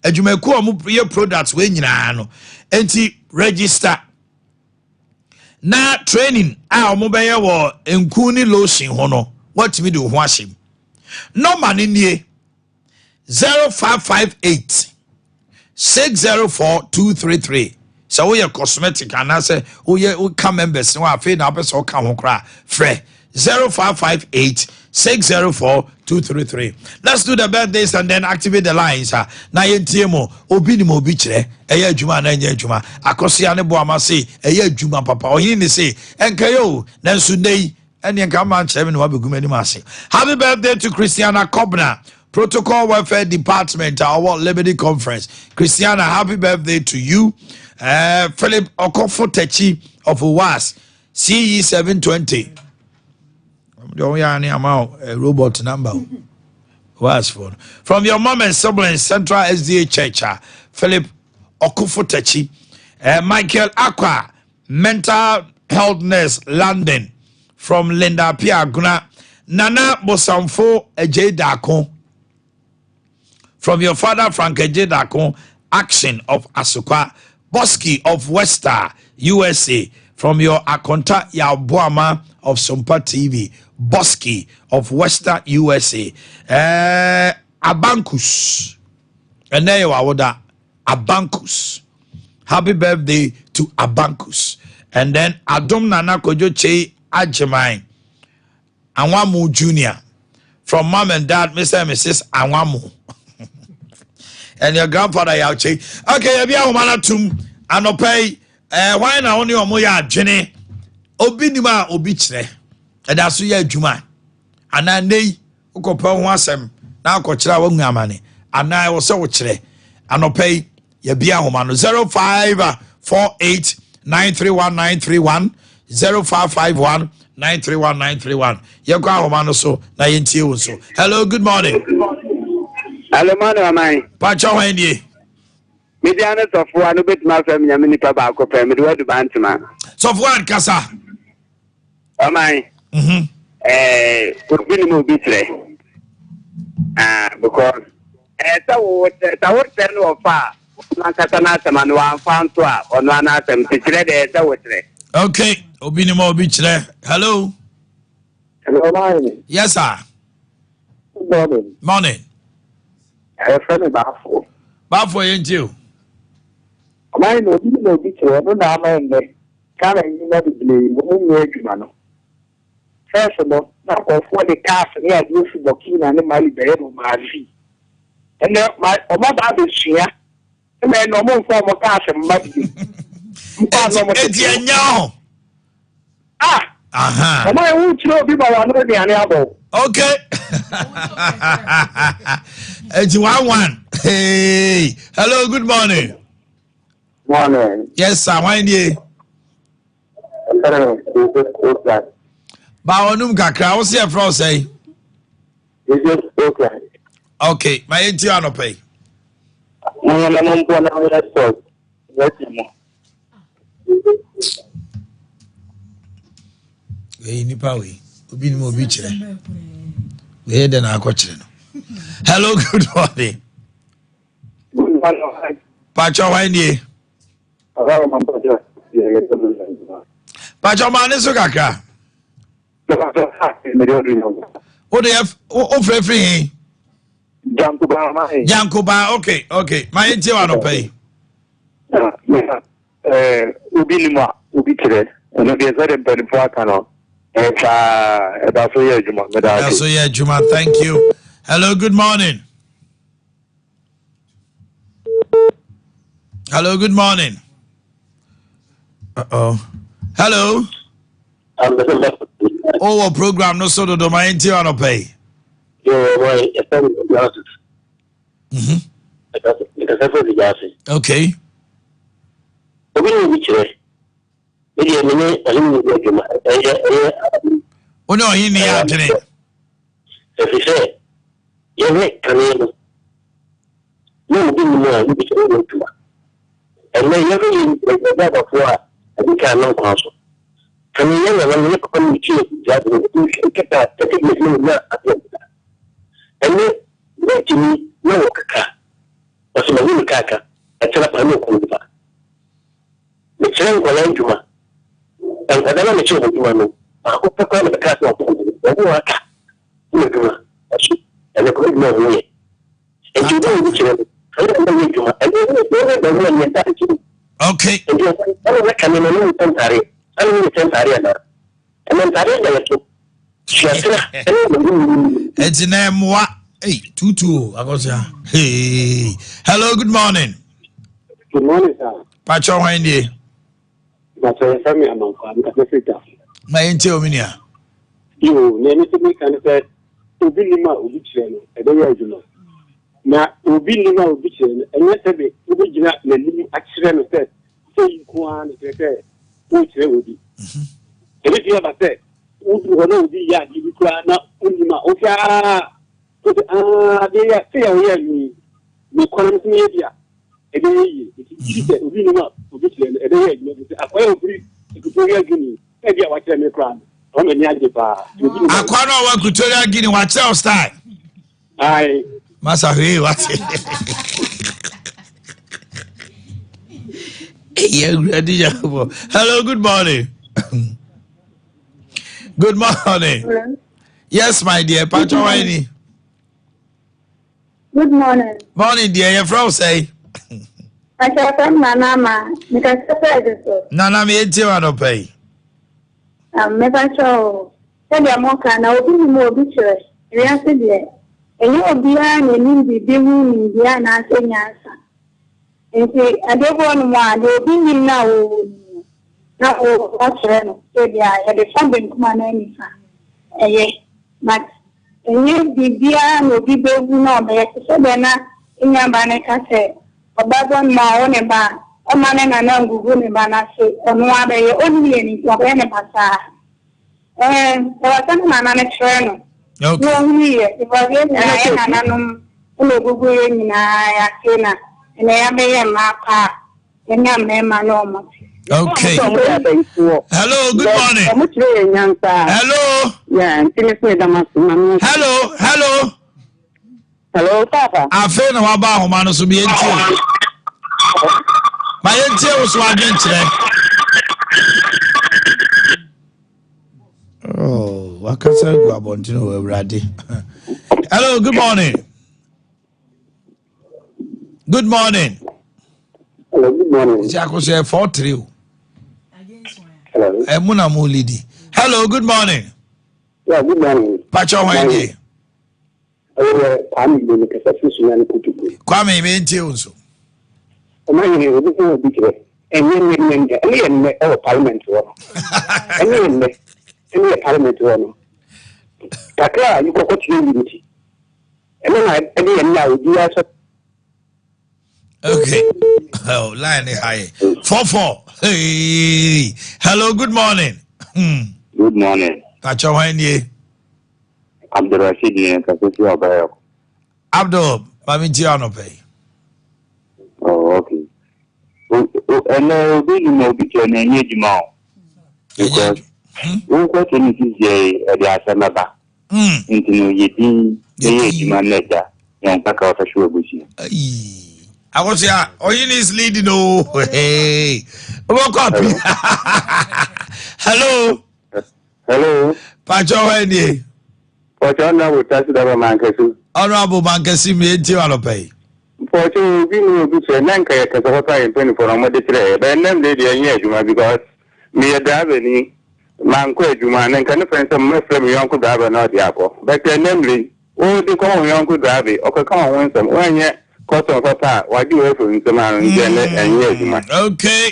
adwumakuo a wɔn yɛ products wei nyinaa no. Nti register na training a wɔn bɛyɛ wɔ nku ne lotion ho no, wɔtumi de wo ho ahyɛ mu. Nɔɔma no nie: 0558 604 233. Sɛ woyɛ cosmetic anaasɛ woyɛ woka members no, afei na wopɛ sɛ woka ho koraa, frɛ 0558 604 233. Let's do the birthdays and then activate the lines. Ah, na yɛntie mu. Obi nim obi kyerɛ, ɛyɛ adwuma anaa ɛnyɛ adwuma? Akɔsoa ne boama se ɛyɛ adwuma papa. Ɔhene ne se ɛnkɛyɛ o, nanso nnɛ yi ɛneɛ nka ma nkyerɛ me ne wabɛgu m'anim ase. Happy birthday to Christiana Kobna, Protocol Welfare Department, our Liberty Conference. Christiana, happy birthday to you. Philip Okofo Techi of OWAS, CE 720. A robot number. OWAS phone. From your mom and siblings, Central SDA Church, Philip Okofo Techi. Michael Aqua, Mental Health Nurse, London. From Linda Piaguna. Nana Bosamfo Ejay Dako, from your father Frank Ejedako, Action of Asukwa, Bosky of Wester, USA, from your Akonta Yabuama of Sumpa TV, Bosky of Wester, USA. Abankus, and there you are, Abankus. Happy birthday to Abankus. And then Adom Nana Kojo Che Ajimai, Anwamu Junior, from mom and dad, Mr. and Mrs. Anwamu, and your grandfather Yauche. Okay, ebi ahoma na tum anɔpa yi. Hwan na wo ne ɔmo yɛ adwene? Obi nim a obi kyerɛ, ɛda so yɛ adwuma anaa nne yi wokɔpɛ ho asɛm na akɔkyerɛ a wahu amane anaa ɛwɔ sɛ wokyerɛ? Anɔpa yi yɛbi ahoma no 0548 931 931, 0551. 931 931. Yɛnkɔ ahoma no so na yɛntie wo nso. Hello, good morning. Hello, morning, ɔman. Pakyɛ hwan nie? Media ne sɔfo a no bɛtumi afrɛ me nyame nipa baako pɛ mede wadu bantema. Sɔfo ankasa. Ɔman. Mhm. Eh, obi nim obi kyerɛ. Ah, because eh, sɛ wo sɛ wo kyerɛ no ɔfa a ɔno ankasa n'asɛm ano wamfa nso a ɔno ano asɛm nti kyerɛ deɛ sɛ wo kyerɛ. Okay, obi nim obi kyerɛ. Hello. Hello, morning. Yes, sir. Good morning. Morning. Ɛfɛ mi baafo. Baafo yɛn ti o. Ɔman na obi nim obi kyerɛ ɛno na ama ɛnnɛ Ghana nnwuma bebree wɔn nyɛ adwuma no. First no, na nkurɔfoɔ de cars ne adeɛ fi Burkina ne Mali bɛyɛ no Maafi. Ɛnɛ ma wɔn aba abɛsua ɛna ɛnɛ wɔn mfa wɔn cars mma bio. Mpa na wɔn tete. Eti ɛnyɛ ho. Ah! Aha. Wɔn a ɛho kyerɛ obi ma wɔn ano aduane abɔ. Okay. Eti 1-1. Hey. Hello, good morning. Morning. Yes, sir. Why nie? Ba onum kakra. Wo se efra wo sɛn? Okay, ma yɛnti anɔpa yi. Mo na mo mpo na mo yɛ sɔ. Yɛ mo. Wei nipa wei. Obi ni mo obi kyerɛ. Wei dɛ na akɔkyerɛ no. Hello, good morning. Pacho hwan nie? Pacho maa ne so kakra. Wo de wo frɛ firi he? Jankoba, okay, okay. Ma yɛn tie wa nɔpɛ yi. Obi nim a obi kyerɛ ɛno deɛ sɛde mpanimfoɔ aka no ɛyɛ saa ɛda so yɛ adwuma meda ase. Ɛda so yɛ adwuma thank you. Hello good morning. Hello good morning. Uh-oh. Hello. Oh, wɔ program no so dodo ma yɛn ti anɔpɛ yi. Okay. Obi ne obi kyerɛ. Me deɛ me ne ɔhene ni adwuma. Ɛyɛ ɛyɛ. Wo ne ɔhene ni adwene. Ɛfiri sɛ yɛhwɛ kane no na obi nim a obi kyerɛ wɔ adwuma. Ɛnɛ yɛhwɛ yɛn abafoɔ a ɛdi kan nam kwan so. Kane yɛn nana no ne papa no tie gya de no kɛkɛ 30 years ne na adeɛ. Ɛnɛ bɛtumi na wɔ kaka. Ɔsɛ ma wuni kaka ɛtena pa ne ɔkɔm nipa. Mekyerɛ nkwadaa adwuma. Nkwadaa no a mekyerɛ wɔn adwuma no, baako pɛ koraa na bɛkaa sɛ wakɔ wɔn adwuma. Wɔn a aka wɔ adwuma so, ɛnɛ koraa adwuma a wɔyɛ. Nti obi a obi kyerɛ no, ɛne na wɔyɛ adwuma. Ɛnɛ wɔn yɛ baamu a mmiɛnsa akyi. Okay. Nti ɛna wɔka me no ne mesɛ ntaare. Ɛna ne mesɛ ntaare anaa? Ɛnɛ ntaare na yɛto. Suasra ɛne wɔn. Ɛnti na ɛmoa. Hey, tutu akɔsia. Hey. Hello, good morning. Good morning, sir. Pacho hwan nie? Pacho yɛfrɛ me Amankwa, mekasa firi Tafo. Ma yɛntie omi nua. Yo, nea me nso meka ne sɛ obi nim a obi kyerɛ no, ɛbɛyɛ adwuma. Na obi nim a obi kyerɛ no, ɛnyɛ sɛ de wobɛgyina n'anim akyerɛ no sɛ sei nko ara na kyerɛ sɛ worekyerɛ obi. Ɛbɛtumi aba sɛ woduru hɔ na obi yɛ adeɛ bi koraa na wonim a, wohwɛ ara wosɛ adeɛ yi a sei a woyɛ no yi, mekɔ na mesɛ meyɛ bi a, ɛbɛyɛ yie. Nti gye sɛ obi nim a obi kyerɛ no, ɛbɛyɛ adwuma bi sɛ akɔyɛ ofiri Equatorial Guinea sɛ bi a wakyerɛ me koraa no, ɛhɔ m'ani agye paa. Nti obi nim a. Akwa no a ɔwɔ Equatorial Guinea wakyerɛ wo style. Aye. Masa hwee wate. Eyi awurade Nyankopɔn. Hello, good morning. Good morning. Hello. Yes, my dear. Pacho Waini. Good morning. Morning, dear. Your friend say. Pacho from Nana Ma. Because so. Nana me enti wa no pay. Um, me pacho. Sɛdeɛ moka na obi nim obi kyerɛ wiase deɛ ɛnyɛ obiara na ɛnim biribi ho nimdeɛ anaasɛ nyansa nti adeɛ bi wɔ nom a deɛ obi nim no a wɔwɔ nim no na wɔkyerɛ no sɛ deɛ yɛde fa benkum anaa nifa ɛyɛ but ɛnyɛ biribiara na obi bɛhu na ɔbɛyɛ te sɛ deɛ na nnuaba no ka sɛ ɔba bɔ no a ɔwɔ ne ba a ɔma ne nana ngugu ne ba no ase ɔno abɛyɛ ɔnim yɛ ne nti ɔbɛyɛ ne basaa. Ɛɛ, ɛwɔ sɛ ne nana no kyerɛ no. Okay. Na ɔhunu yɛ, because yɛn nyinaa yɛn nananom na ogugu yɛn nyinaa yɛase na ɛnɛ yɛabɛyɛ mmaa pa a yɛne mmarima ne wɔn te. Okay. Hello, good morning. Ɔmo kyerɛ yɛn nyansa. Hello. Yeah, nti mi so ɛda ma so ma mi. Hello, hello. Hello, Papa. Afei na waba ahoma no so mi yɛn tie o. Ma yɛn tie wo so adwenkyerɛ. Oh, wakasa gu abɔnten wɔ awurade. Hello, good morning. Good morning. Hello, good morning. Nti akoso yɛ 4-3 o. Hello. Ɛmu na mo lidi. Hello, good morning. Yeah, good morning. Pacho hwan die? Ɛyɛ Kwame Beni kasa fi Sunyani Kutuku. Kwame me ntie wo nso. Ɔma yɛ obi ho obi kyerɛ. Ɛnyɛ nnɛ nnɛ nnɛ ɛne yɛ nnɛ ɛwɔ parliament hɔ no. Ɛne yɛ nnɛ ɛne yɛ parliament hɔ no. Kakra a yɛkɔkɔ kyerɛ yi nti. Ɛno na ɛne yɛ nnɛ a obiara sɔ. Okay. Oh, line is high. 4-4. Hey. Hello, good morning. Good morning. Pacho hwan nie? Abdulrasheed ni kasa fi ɔbɛyɛ. Abdul, maame nti anɔpɛ yi. Oh, okay. Ɛnɛ obi nim obi kyerɛ na ɛnyɛ adwuma o. Because wokɔ kyerɛ ne sisi yɛ ɛde asɛm ɛba. Nti no yɛ din ɛyɛ adwuma na ɛda yɛn kakra ɔfɛ hwɛ abusua. Akosua, Oyin is leading o. Hey. Wobɛkɔ api. Hello. Hello. Pacho hwan nie? Pacho Honorable Taxi Driver Mankasi. Honorable Mankasi mi enti anɔpɛ yi. Pacho obi ni obi kyerɛ na nka yɛ kasa papa yɛ mpanyinfoɔ na wɔde kyerɛ yɛ bɛyɛ nnam de deɛ ɛnyɛ adwuma because meyɛ driver ni mankɔ adwuma na nka ne fɛn sɛ mɛfrɛ me yɔnko driver na ɔde akɔ bɛtɛ nnam de wɔde kɔma wo yɔnko driver ɔkɔka wɔn ho nsɛm wɔnyɛ kɔsɔn papa a wagye wɔ afiri nsɛm ano nti ɛnɛ ɛnyɛ adwuma. Okay.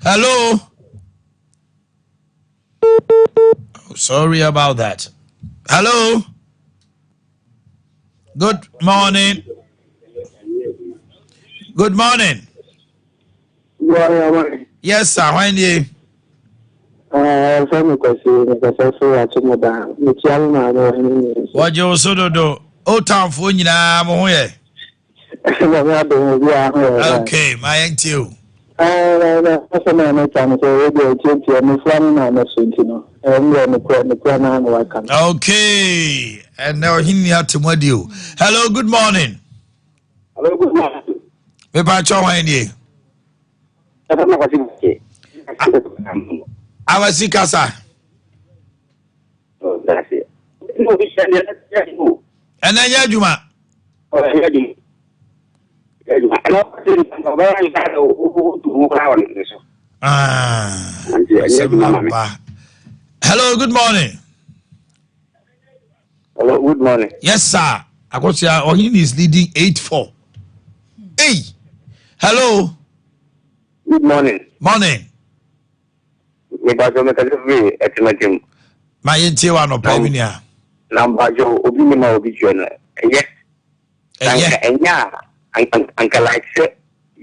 Hello. Oh, sorry about that. Hello. Good morning. Good morning. Good morning. Yes, sir. When you? Ɛfɛ mi kwasi mi kasa so ato mo da mi tia mi maame wɔ hene mi nso. Wɔgye wo so dodo. Old town foɔ nyinaa mo ho yɛ. Nyame adom obi a ho yɛ. Okay, ma yɛn tie o. Ɛɛ na asɛm a meka no sɛ ebi a etiatia mefura me maame so nti no ɛmmerɛ nokora nokora naa na waka no. Okay, ɛnɛ ɔhene ni ate mu adi o. Hello, good morning. Hello, good morning. Mepa kyɛ hwan nie? Awasi kasa. Ɛnɛ nyɛ adwuma. Ah, Hello, good morning. Hello, good morning. Yes, sir. Akosia Ohin is leading 8-4. Hey, hello. Good morning. Morning. Mepacho mekasa firi Atimatim. Ma yɛntie wɔ anɔpa yi nua. Na mpacho obi ne ma obi kyerɛ no ɛyɛ. Ɛyɛ. Ɛnyɛ a anka like sɛ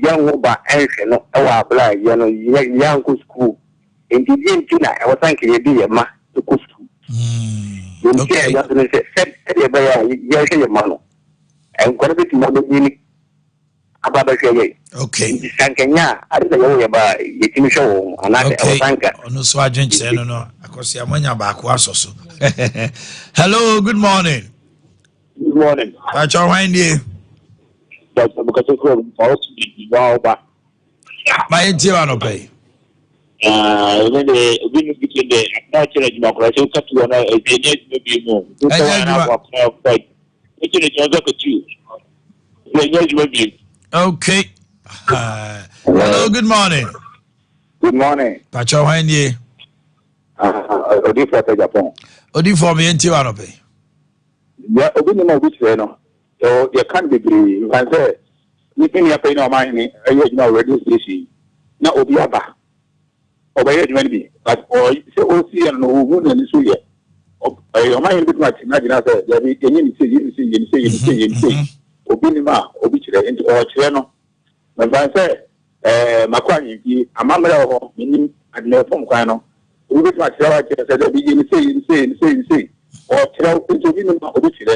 yɛnwo ba ɛnhwɛ no ɛwɔ abere a yɛ no yɛankɔ sukuu. Nti deɛ nti na ɛwɔ sɛ anka yɛde yɛ ma ɛkɔ sukuu. Nti a ɛyɛ no sɛ sɛdeɛ ɛbɛyɛ a yɛhwɛ yɛ ma no nkɔla bɛtumi abɛnyini aba bɛhwɛ yɛ. Okay. Nti sankanya a ade na yɛwɔ yɛ ba yɛtumi hwɛ wɔn anaasɛ ɛwɔ sanka. Ɔno nso adwenkyerɛ no no akɔsi amanya baako asɔ so. Hello, good morning. Good morning. Pacho hwan nie? Dr. Bukasa from Ɔba. Ma yɛntie wɔ anɔpa yi. Ɛne de obi no bi de akora kyerɛ adwuma koraa sɛ woka tuo no ɛsɛ ɛnyɛ adwuma bi mu. Ɛnyɛ adwuma. Wokyerɛ adwuma sɛ kɔtu. Ɛnyɛ adwuma bi. Okay. Hello, good morning. Good morning. Pacho hwan nie? Odifo sɛ Japan. Odifo mi yɛntie wɔ anɔpa yi. Ya obi nim a obi kyerɛ no yɛka no bebree mfa sɛ ne nua panyin a ɔma ahene ɛyɛ adwuma wɔ radio station na obi aba ɔbɛyɛ adwuma no bi but sɛ ɔsi yɛ no ɔhu n'ani so yɛ ɔma ahene bɛtumi ate no agyina sɛ dabi yɛnyɛ ne sei yɛ ne sei yɛ ne sei yɛ ne sei yɛ ne sei obi nim a obi kyerɛ nti ɔkyerɛ no mfa sɛ makɔ ahemfie amammerɛ wɔ hɔ menim adenɛ fam kwan no. Obi bɛtumi akyerɛ wo akyerɛ sɛ dabi yɛ ne sei, yɛ ne sei, yɛ ne sei, yɛ ne sei. Ɔkyerɛ wo nti obi nim a obi kyerɛ.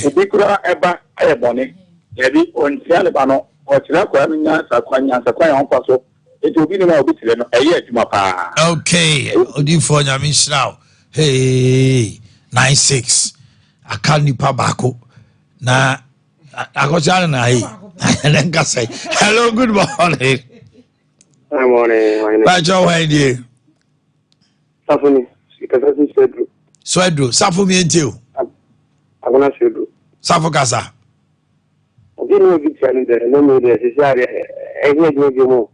Obi koraa ɛba ayɛ bɔne. Dabi ɔnkyerɛ ne ba no, ɔkyerɛ akwadaa no nyansa kwan, nyansa kwan a ɔmfa so. Nti obi nim a obi kyerɛ no, ɛyɛ adwuma paa. Okay, odiifoɔ Nyame nhyira wo. Hey, 96 aka nipa baako na akɔkyɛ ano na ayi ɛnɛ nkasa yi. Hello, good morning. Good morning. Bàjẹ́ wọ́n ẹ̀ die. Safo ni, kasa si Swedru. Swedru, Safo mi nti o. Agona Swedru. Safo kasa. Obi ni obi tia ni dɛ, ne mi dɛ, sisi adeɛ, ɛnyɛ adwuma bi mu.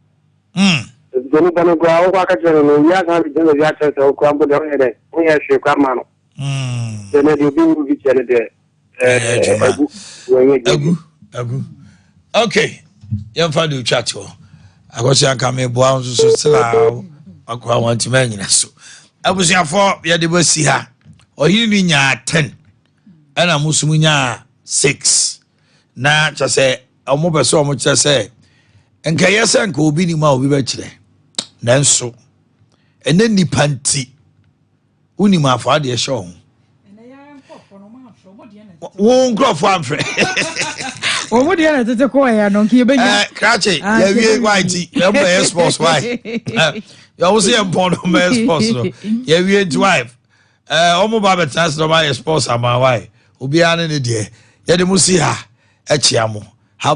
Efisɛ nipa no koraa, wokɔ aka kyerɛ no no, owie asan de gyina baabi akyerɛ sɛ wokora mpo deɛ woyɛ dɛ, wonyɛ hwee koraa ma no. Sɛ na deɛ obi ni obi tia no deɛ, ɛyɛ adwuma agu, wɔnyɛ adwuma agu agu okay yɛmfa de otwa toɔ akɔhyɛ anka meboa nso so sena akora wantumi anyina so abusuafoɔ yɛde bɛsi ha ɔhene no nyaa 10 ɛna mo nso mo nyaa 6 na kyɛ sɛ ɔmo pɛ sɛ ɔmo kyerɛ sɛ nkɛyɛ sɛ nka obi nim a obi bɛkyerɛ nanso ɛnɛ nipa nti wonim afa adeɛ hyɛ wo ho wo nkurɔfoɔ amfrɛ wɔn mu deɛ na tete kɔɔ yɛ no nka yɛbɛnya eh, krakye ah, yɛwie why ti yɛn bɛyɛ sports why eh, yɛwo sɛ yɛn pɔn no bɛyɛ sports no yɛwie nti why wɔn eh, ba bɛtena ase na wɔn ayɛ sports ama why obiara ne ne deɛ yɛde mo si ha ɛkyia mo.